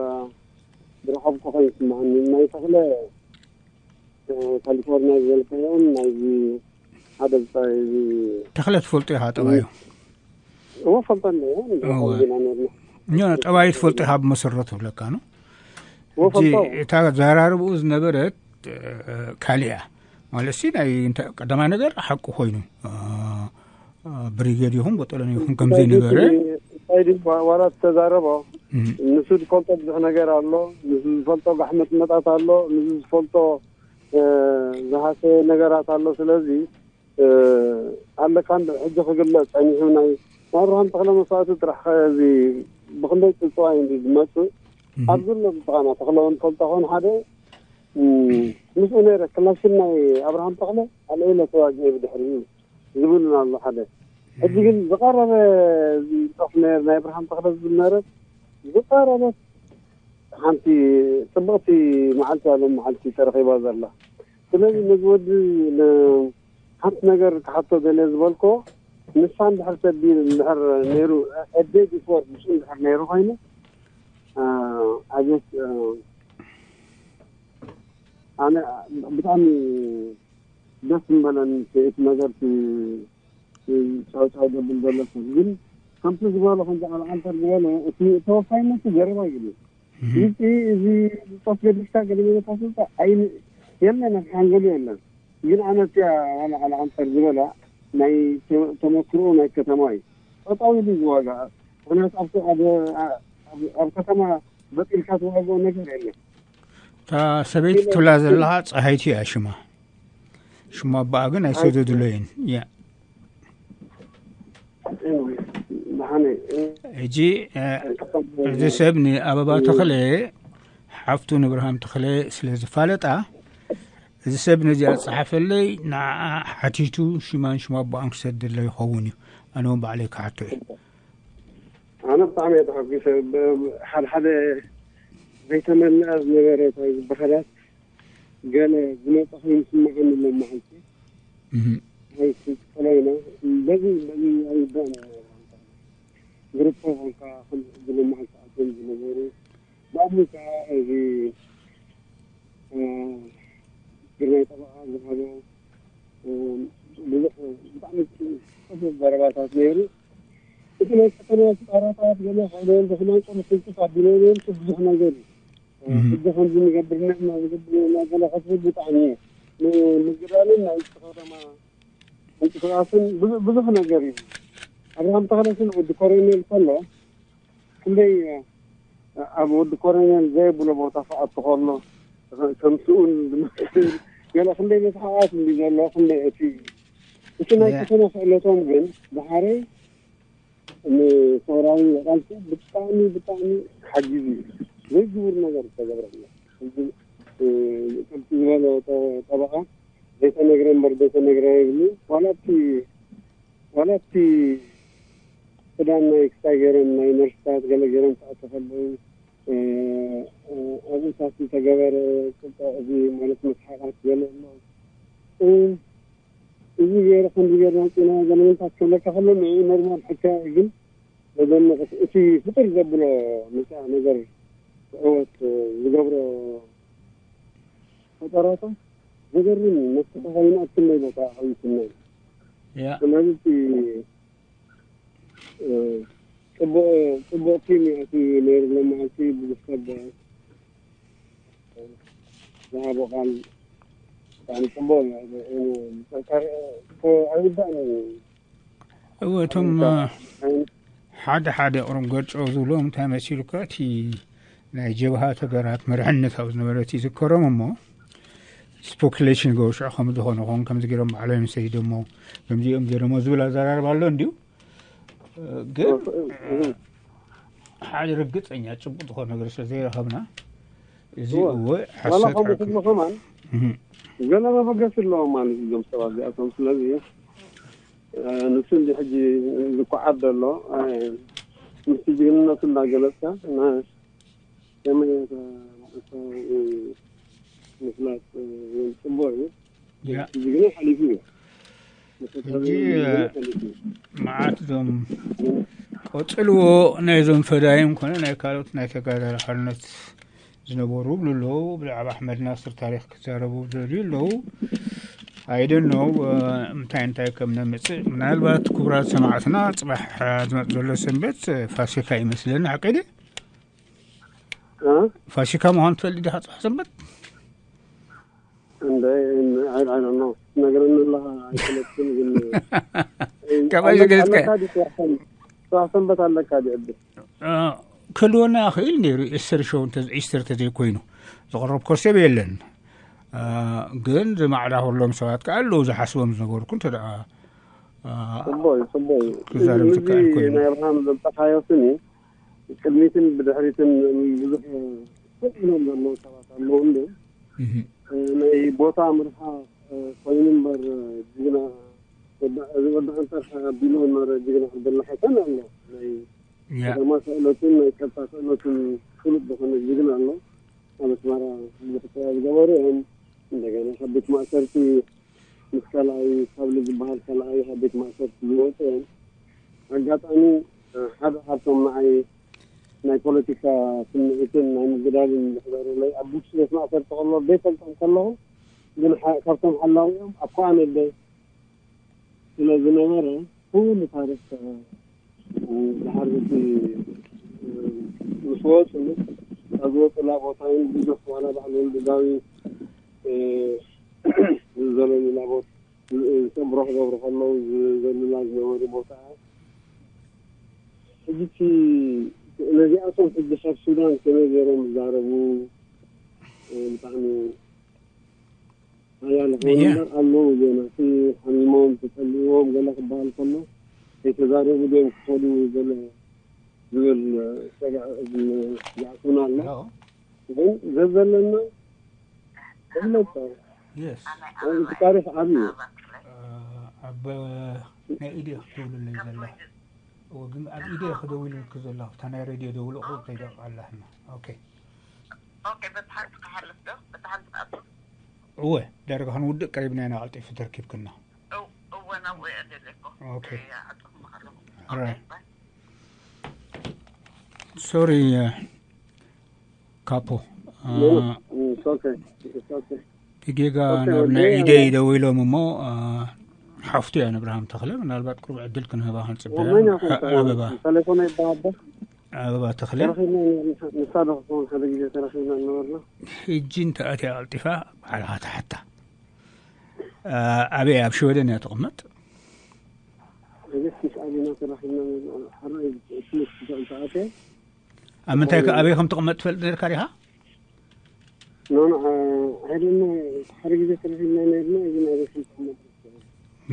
ዝረኸብኩ ኮይኑ ይስምዓኒ። ናይ ተኽለ፣ እ፣ ካሊፎርኒያ ዝበልካዮን ናይዚ ሓደ ብጻይ እዚ ተኽለ ትፈልጦ ኢኻ፣ ጠባዩ? እዎ፣ ፈልጦ ኣለዎ። እወ። ዜና ነርና። እኛ ጠባዩ ትፈልጦ ኢኻ ብመሰረቱ ብለካ ነው። እዎ፣ ሕጂ ፈልጦ። እታ ዘራርብኡ ዝነበረት፣ እ፣ ካልእ እያ። ማለት ሲ ናይ እንተ-፣ ቀዳማይ ነገር ሓቁ ኮይኑ፣ እ፣ እ፣ ብሪጌድ ይኹን ቦጠሎኒ ይኹን ከም እንታይ ዘይነበረ። ድዩ፣ እንታይ ድዩ፣ ዋ-፣ ዋላ ዝተዛረቦ፣ እም። ንሱ ዝፈልጦ ብዙሕ ነገር ኣሎ፣ ንሱ ዝፈልጦ ጋሕመጥመጣት ኣሎ፣ ንሱ ዝፈልጦ፣ እ፣ ዝሃሰየ ነገራት ኣሎ። ስለዚ ኣለካ እንዶ ሕጂ ክግለጽ ጸኒሑ። ናይ ናይ ኣብርሃም ተኽለ መስዋእቲ ጥራሕ እዚ ብኽንደይ ጽልጽዋይ እንዲ ዝመጽእ ኣብዚ ዘሎ ብዝኾነ ተኽለ ንፈልጦ ኾን ሓደ ምስኡ ነይረ። ክላሽን ናይ ኣብርሃም ተኽለ ኣልዒለ ተዋጊኤ ብድሕሪኡ ዝብሉና ኣሎ ሓደ። ሕጂ ግን ዝቐረበ ጽሑፍ ነይር ናይ ኣብርሃም ተኽለ ዝብል ነይረ። ዝቐረበት ሓንቲ ጽብቕቲ መዓልቲ እያ ሎም መዓልቲ ተረኺባ ዘላ። ስለዚ ነዚ ወዲ ሓንቲ ነገር ክሓቶ ገለ ዝበልኮ፣ ንሳ እንድሕር ሰዲ እንድሕር ነይሩ፣ a day before ምስኡ እንድሕር ነይሩ ኮይኑ፣ ኣቤት ኣነ ብጣዕሚ ደስ ምበለን እቲ ነገር። ጫውጫው ደብል ዘሎ ሰብ ግን ከምቲ ዝበሎ ከምዚ ኣልዓንተር ዝበሎ እቲ ተወፋይነት ገረባ እዩ። እዚ እዚ ጦስ ገዲፍካ ገለ ገለ ታስልጣ ኣይ የለን ሓንጎሉ የለን። ግን ኣነ እቲያ ዋላ ኣልዓንተር ዝበላ ናይ ተመክሮ ናይ ከተማ እዩ። ጠጣው ኢሉ ዝዋጋ ምክንያቱ ኣብ ኣብ ከተማ በጢልካ ትዋግኦ ነገር የለን። እታ ሰበይቲ ትብላ ዘለኻ ፀሃይቲ እያ ሽማ። ሽማ ኣባኣ ግን ኣይሰደዱለይን። ያ ሕጂ እዚ ሰብ ንኣበባ ተኽለ ሓፍቱ ንብርሃም ተኽለ ስለ ዝፋለጣ፣ እዚ ሰብ ነዚኣ ዝጸሓፈለይ ንዓኣ ሓቲቱ ሽማን ሽማ ኣቦኣን ክሰደለይ ይኸውን እዩ። ኣነ እውን ባዕለይ ክሓቶ እየ። ኣነ ብጣዕሚ እየ ተሓጒሰ። ሓደ ሓደ ዘይተመልኣ ዝነበረ እንታይ ዝበሃላት ገለ ዝመፀ ኮይኑ ስምዓኒ ሎም መዓልቲ ኣይክፀለይና በዚ በዚ ኣይባን ግሩፕ ኮንካ ከም ዝሎም መዓልቲ ኣቶም ዝነበሩ ብኣሙን ከዓ እዚ ግርማይ ጠበቃ ዝሃቦ ብዙሕ ብጣዕሚ ጽፉፍ ዘረባታት ነይሩ። እቲ ናይ ከተማ ስጣራታት ገለ ከይደወል ብክማን ቁርፍንጭፍ ኣቢለውን ብዙሕ ነገር እዩ። ሕጂ ከምዚ ንገብር ንሕና ዝገብር ገለ ክትብል ብጣዕሚ እዩ። ንምግዳልን ናይ ውሽጢ ከተማ ምንቅስቃስን ብዙ- ብዙሕ ነገር እዩ። ኣብርሃም ተኽለስን ወዲ ኮረኔል ከሎ ክንደይ ኣብ ወዲ ኮረኔል ዘይብሎ ቦታ ክኣቱ ከሎ ከም ስኡን ዝመስል ገለ ክንደይ መስሓቓት እንዲ ዘሎ ክንደይ እቲ እቲ ናይ ከተማ ክእለቶም ግን ብሓረይ ንሰውራዊ ቃልሲ ብጣዕሚ ብጣዕሚ ሓጊዙ እዩ። ዘይግቡር ነገር ዝተገብረ ኣሎ። ከምቲ ዝበሎ ጠበቃ ዘይተነግረ እምበር ዘይተነግረ ይብሉ። ዋላ እቲ ዋላ እቲ ክዳን ናይ ክሳይ ገይሮም ናይ ነርስታት ገለ ገይሮም ክኣቱ ከለዉ ኣብኡታት ዝተገበረ ቅጣ እዚ ማለት መስሓቃት ገለ ኣሎ። እዚ ገይረ ከምዚ ገይርና ውፅና ገለ ምንታት ክብለካ ከሎ ንኡ ኖርማል ሕካ ግን ዘደንቕ እቲ ፍጡር ዘብሎ ምፃ ነገር ዕወት ዝገብሮ ፈጠራታ ዘገርም እዩ። መስተኻኸልና ኣብ ክንደይ ቦታ ሓዊስና እዩ። ስለዚ እቲ ፅቡቕ ፅቡቕ ቲም እዩ እቲ ነይሩ። ሎም መዓልቲ ብዙሕ ሰብ ዝሃቦ ቃል ብጣዕሚ ፅቡቕ እዩ። ኣይውዳእን እዩ። እወ እቶም ሓደ ሓደ ቁሩም ገርጨው ዝብሎም እንታይ መሲሉካ እቲ ናይ ጀብሃ ተጋራት መርሕነት ኣብ ዝነበረ እቲ ይዝከሮም እሞ ስፖኩሌሽን ገበሽዑ ከም ዝኾነ ኾን ከምዚ ገይሮም ባዕሎም ሰይዶሞ ከምዚኦም ገይሮሞ ዝብል ኣዘራርባ ኣሎ እንዲዩ። ግን ሓደ ርግፀኛ ጭቡጥ ዝኾነ ነገር ስለ ዘይረኸብና እዚ እወ ዋላ ሓሰት ከምኡ ክብሉ ከማን ገለ መበገሲ ኣለዎም ማለት እዮም ሰባት እዚኣቶም። ስለዚ ንሱ እንዲ ሕጂ ዝኳዓት ዘሎ ምስቲ ጅግንነቱ እናገለፅካ ከመይ ምፍላጥ ፅቡቅ እዩ። ጅግና ሓሊፉ እዩ። ሕጂ መዓት እዞም ቆፅልዎ ናይዞም ፈዳይም ኮነ ናይ ካልኦት ናይ ተጋዳላይ ሓርነት ዝነበሩ ይብሉ ኣለዉ። ብዛዕባ ኣሕመድ ናስር ታሪክ ክዛረቡ ዝደልዩ ኣለዉ። ኣይደኖ እንታይ እንታይ ከም ነምፅእ ምናልባት ክቡራት ሰማዕትና ፅባሕ ዝመፅ ዘሎ ሰንበት ፋሲካ ይመስለኒ። ሓቂ ድዩ? ፋሲካ ምዃኑ ትፈልጥ ዲኻ? ፅባሕ ሰንበት እንደ ኣይነግረኒ ኣለኻ ኣይፈለጥኩን። ግን ካብ ኣይ ዘገለፅካ? ጽባሕ ሰንበት ኣለካ ድዕብል ክህልወና ይኽእል ነይሩ። ኢስተር ሾው ኢስተር ተዘይኮይኑ ዝቐረብኮ ሰብ የለን። ግን ዝማዕዳኹሎም ሰባት ከዓ ኣለዉ ዝሓስቦም ዝነበርኩ እንተ ደኣ ጽቡቅ እዩ። ጽቡቅ እዩ። ክዛረብ እዚ ትከኣል ኮይኑ። ናይ ኣብርሃም ዘምጣኻዮ ስኒ ቅድሚትን ብድሕሪትን ብዙሕ ኮፍ ኢሎም ዘለዉ ሰባት ኣለዉ እንዶ ናይ ቦታ ምርሓ ኮይኑ እምበር ጅግና እዚ ወዲ ዓንተር ኣቢሉ ነበረ። ጅግና ክበላ ሓሰን ኣሎ ናይ ከተማ ክእለቱን ናይ ጸጥታ ክእለቱን ፍሉጥ ዝኾነ ጅግና ኣሎ። ኣብ ኣስመራ ምርጫ ዝገበሩ እዮም። እንደገና ካብ ቤት ማእሰርቲ ምስ ካልኣይ ሳብሊ ዝበሃል ካልኣይ ካብ ቤት ማእሰርቲ ዝወፁ እዮም። ኣጋጣሚ ሓደ ካብቶም ንዓይ ናይ ፖለቲካ ስምዒትን ናይ ምግዳልን ዝሕደሩለይ ኣብ ቡክስቤት ማእሰርቲ ከሎ ዘይፈልጦም ከለኹ ግን ካብቶም ሓላዊኦም ኣብ ኮኣነደ ስለ ዝነበረ ኩሉ ታሪክ ድሓር እቲ ምስ ወፁ ካብ ዝወፁላ ቦታ እውን ብዙሕ ዋላ በዓል ወልዲ ዳዊት ዝዘለሉላ ቦታ ዝሰብሮ ክገብሩ ከለዉ ዝዘሉላ ዝነበሩ ቦታ ሕጂ እቲ ነዚኣቶም ሕጂ ካብ ሱዳን ከመይ ገይሮም ዝዛረቡ ብጣዕሚ ሓያል ዝኾኑ እምበር ኣለዉ ዜና እቲ ሓሚሞም ተፀሊዎም ገለ ክበሃል ከሎ ከይተዛረቡ ድዮም ክኸዱ ገለ ዝብል ሰጋእ ዝኣቱና ኣሎ። ግን ዘዘለና እምነት የስ እቲ ታሪክ ዓብዩ እዩ። ኣብ ናይ ኢድየ ክትደውልለይ ዘላ እወ ግን ኣብ ኢድየ ክደውልልክ ዘለኹ እታ ናይ ሬድዮ ደውል ቁሩብ ከይደቕቓ ኣላ ሕማ ኦኬ ኦኬ በቲ ሓንቲ ክሓልፍ ዶ በቲ ሓንቲ ክኣቱ እወ ዳርጋ ክንውድእ ቀሪብና ኢና ቀልጢፉ ተረኪብክና እው- እወ ናብኡ እየ ደለኩ ኦኬ ኣጥቕሙ ከለኹ Alright. ሶሪ ካፖ It's okay. It's okay. ብጌጋ ኦኬ፣ ናብ ወዲ ናይ ያው- ኢደይ ደዊሎም እሞ ሓፍቱ እያ ንብርሃም ተኽለ ምናልባት ቅሩብ ዕድል ክንህባ ክንፅበያ ወመን ያኹን ኣበባ ተለፎነ ይበሃበ ኣበባ ተኽለ ተረኺብና ነርና። ንሳ ዶ ክኸውን ሓደ ግዜ ተረኺብና ነበርና። ሕጂ እንተኣትያ ቀልጢፋ ባዕልኻ ትሓታ ኣበይ ኣብ ሽወደን እያ ትቕመጥ እግስ ምስ ኣሊና ተረኺብና ነርና። ሓራይ ትምህርት ተኣትያ ኣብ ምንታይ ከ ኣበይ ከም ትቕመጥ ትፈልጥ ነርካ ዲኻ ኖኖ ሄደና ሓደ ግዜ ተረኺብና ነርና። ግን ኣበይ ከም ትቕመጥ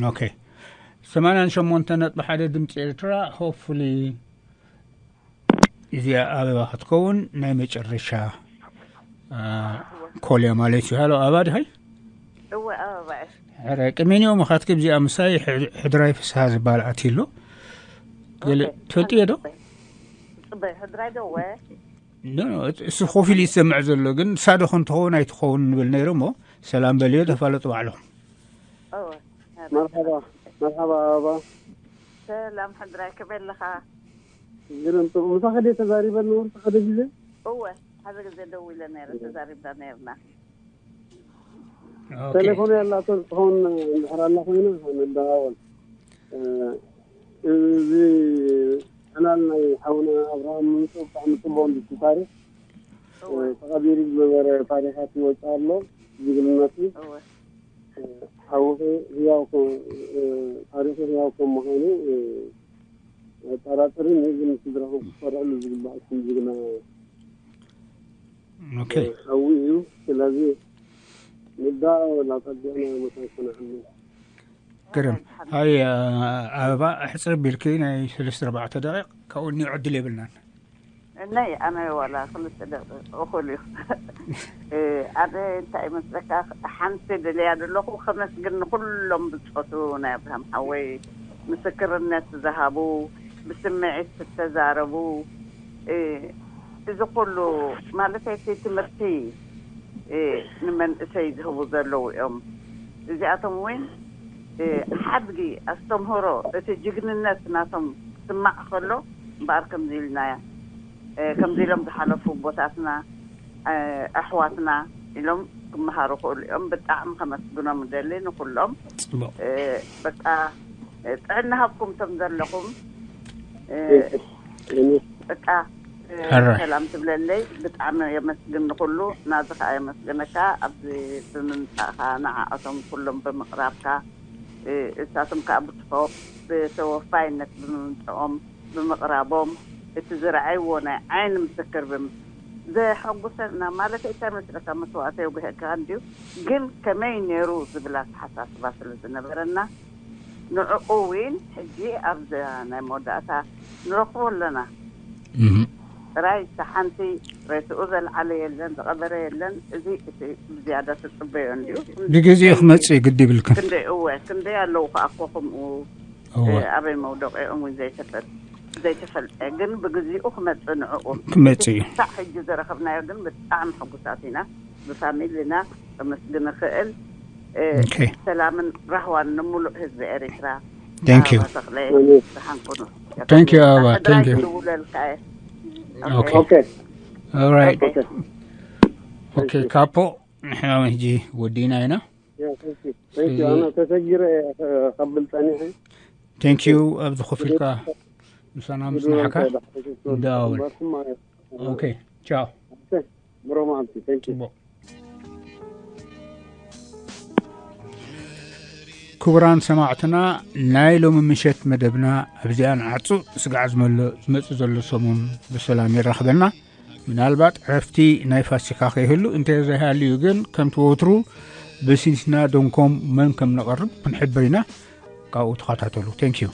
ኦኬ ሰማንያን ሸሞንተ ነጥቢ ሓደ ድምፂ ኤርትራ ሆፕፉሊ እዚኣ ኣበባ ክትከውን ናይ መጨረሻ ኮልያ ማለት እዩ ሃሎ ኣበባ ድኸይ እወ ኣበባ እየ ሕረ ቅሜንዮ ምኻትኪ ብዚኣ ምሳይ ሕድራይ ፍስሃ ዝበሃል ኣትዩ ኣሎ ገለ ትፈልጥዮ ዶ ፅበይ ሕድራይ ዶ ወ እሱ ኮፍ ኢሉ ይሰምዕ ዘሎ ግን ሳዶ ክንትኸውን ኣይትኸውን ንብል ነይሩ እሞ ሰላም በልዮ ተፋለጡ ባዕልኹም እወ መርሓባ መርሓባ ኣበባ ሰላም ሕድራይ ከመይ ኣለኻ ግርም ጥሩ ምሳኺ ድየ ተዛሪበ ነበርኩ ሓደ ግዜ እወ ሓደ ግዜ ደዊለ ነይረ ተዛሪብና ነይርና ኦኬ። ቴሌፎን ያላቶ ትኸውን እንድሕር ኣላ ኮይና ንደዋወል እዚ ዕላል ናይ ሓውና ኣብርሃም ምምፅኡ ብጣዕሚ ፅቡቅ እንዲ ታሪክ ተቐቢሩ ዝነበረ ታሪካት ይወፅእ ኣሎ ጅግንነቱ እወ ሓውኺ ህያው ከም ታሪኹ ህያው ከም ምዃኑ ኣጠራጥርን ግን ስድራኹም ክፈርዕሉ ዝግባእ ስም ጅግና ኦኬ ሓዊ እዩ ስለዚ ንዳ ወላ ጸቢቕና መሳይ ክነሕሉ ግርም ሃይ ኣበባ ኣሕፅር ቢልኪ ናይ ሰለስተ ኣርባዕተ ደቂቕ ካብኡ እኒኦ ዕድል የብልናን እነይ ኣነ ዋላ ክልተ ደቂቕ እኹል እዩ ኣነ እንታይ መስለካ ሓንቲ ደልያ ዘለኹ ከመስግን ንኩሎም ብፆቱ ናይ ኣብርሃም ሓወይ ምስክርነት ዝሃቡ ብስምዒት ዝተዛረቡ እዚ ኩሉ ማለት እቲ ትምህርቲ ንመንእሰይ ዝህቡ ዘለዉ እዮም እዚኣቶም እውን ሓድጊ ኣስተምህሮ እቲ ጅግንነት ናቶም ስማዕ ከሎ እምበኣር ከምዚ ኢልና ከምዚ ኢሎም ዝሓለፉ ቦታትና ኣሕዋትና ኢሎም ክመሃሩ ክእሉ እዮም ብጣዕሚ ከመስግኖም ደሊ ንኩሎም ፅቡቅ በቃ ጥዕና ሃብኩም ቶም ዘለኹም በቃ ሕራይ። ሰላም ትብለለይ ብጣዕሚ የመስግን ንኩሉ ናዚ ከዓ የመስግነካ ኣብዚ ብምምፃእካ ንዓኣቶም ኩሎም ብምቅራብካ እሳቶም ከዓ ብፅሑፍ ብተወፋይነት ብምምፅኦም ብምቅራቦም እቲ ዝረኣይዎ ናይ ዓይኒ ምስክር ብምስ ዘሐጉሰና ማለት እንታይ መስለካ፣ መስዋእቲ የጉህካ እንድዩ፣ ግን ከመይ ነይሩ ዝብል ኣተሓሳስባ ስለ ዝነበረና፣ ንዕኡ እውን ሕጂ ኣብዛ ናይ መወዳእታ ንረኽቦ ኣለና። ጥራይ እታ ሓንቲ ሬስኡ ዘልዓለ የለን፣ ዝቐበረ የለን። እዚ እቲ ብዝያዳ ትጽበዮ እንድዩ። ብግዜኡ ክመጽእ እዩ ግዲ ይብልክን። ክንደይ እወ፣ ክንደይ ኣለዉ ከኣ እኮ ከምኡ፣ እወ። እ፣ ኣበይ መውደቂኦም እውን ዘይተፈል-፣ ዘይተፈልጠ፣ ግን ብግዜኡ ክመጽእ ንዕኡ። ክመጽእ እዩ። ክሳዕ ሕጂ ዝረኸብናዮ ግን ብጣዕሚ ሕጉሳት ኢና። ብፋሚልና ከመስግን እኽእል። እ፣ ኦኬ። ሰላምን ራህዋን ንምሉእ ህዝቢ ኤሪትራ። Thank you። ኣበባ ተኽለ፣ ደሓን ኩኑ። Thank you፣ ኣበባ። ሕድራይ Thank you። ክድውለልካ እየ። ኦኬ። ኦኬ። All right። ኦኬ። ኦኬ፣ ካፖ፣ ንሕና ሕጂ ወዲና ኢና። ያ፣ thank you። Thank you። ስለዚ ኣነ ተሰጊረ እየ፣ ኸ-፣ ከብል ጸኒሐ። Thank you፣ ኣብዚ ኮፍ ኢልካ ምሳና ምጽናሕካ። እንዳወል። ኦኬ፣ ቻው። ኦኬ፣ ብሩኽ መዓልቲ። Thank you። ጽቡቕ። ክቡራን ሰማዕትና፣ ናይ ሎሚ ምሸት መደብና ኣብዚኣ ንዓጹ። ስጋዕ ዝመሎ-፣ ዝመጽእ ዘሎ ሰሙን ብሰላም የራኽበና። ምናልባት ዕረፍቲ ናይ ፋሲካ ከይህሉ እንተ ዘይሃልዩ ግን፣ ከምቲ ወትሩ ብሲንስና ዶንኮም መን ከም ነቕርብ ክንሕብር ኢና። ካብኡ ተኸታተሉ። Thank you።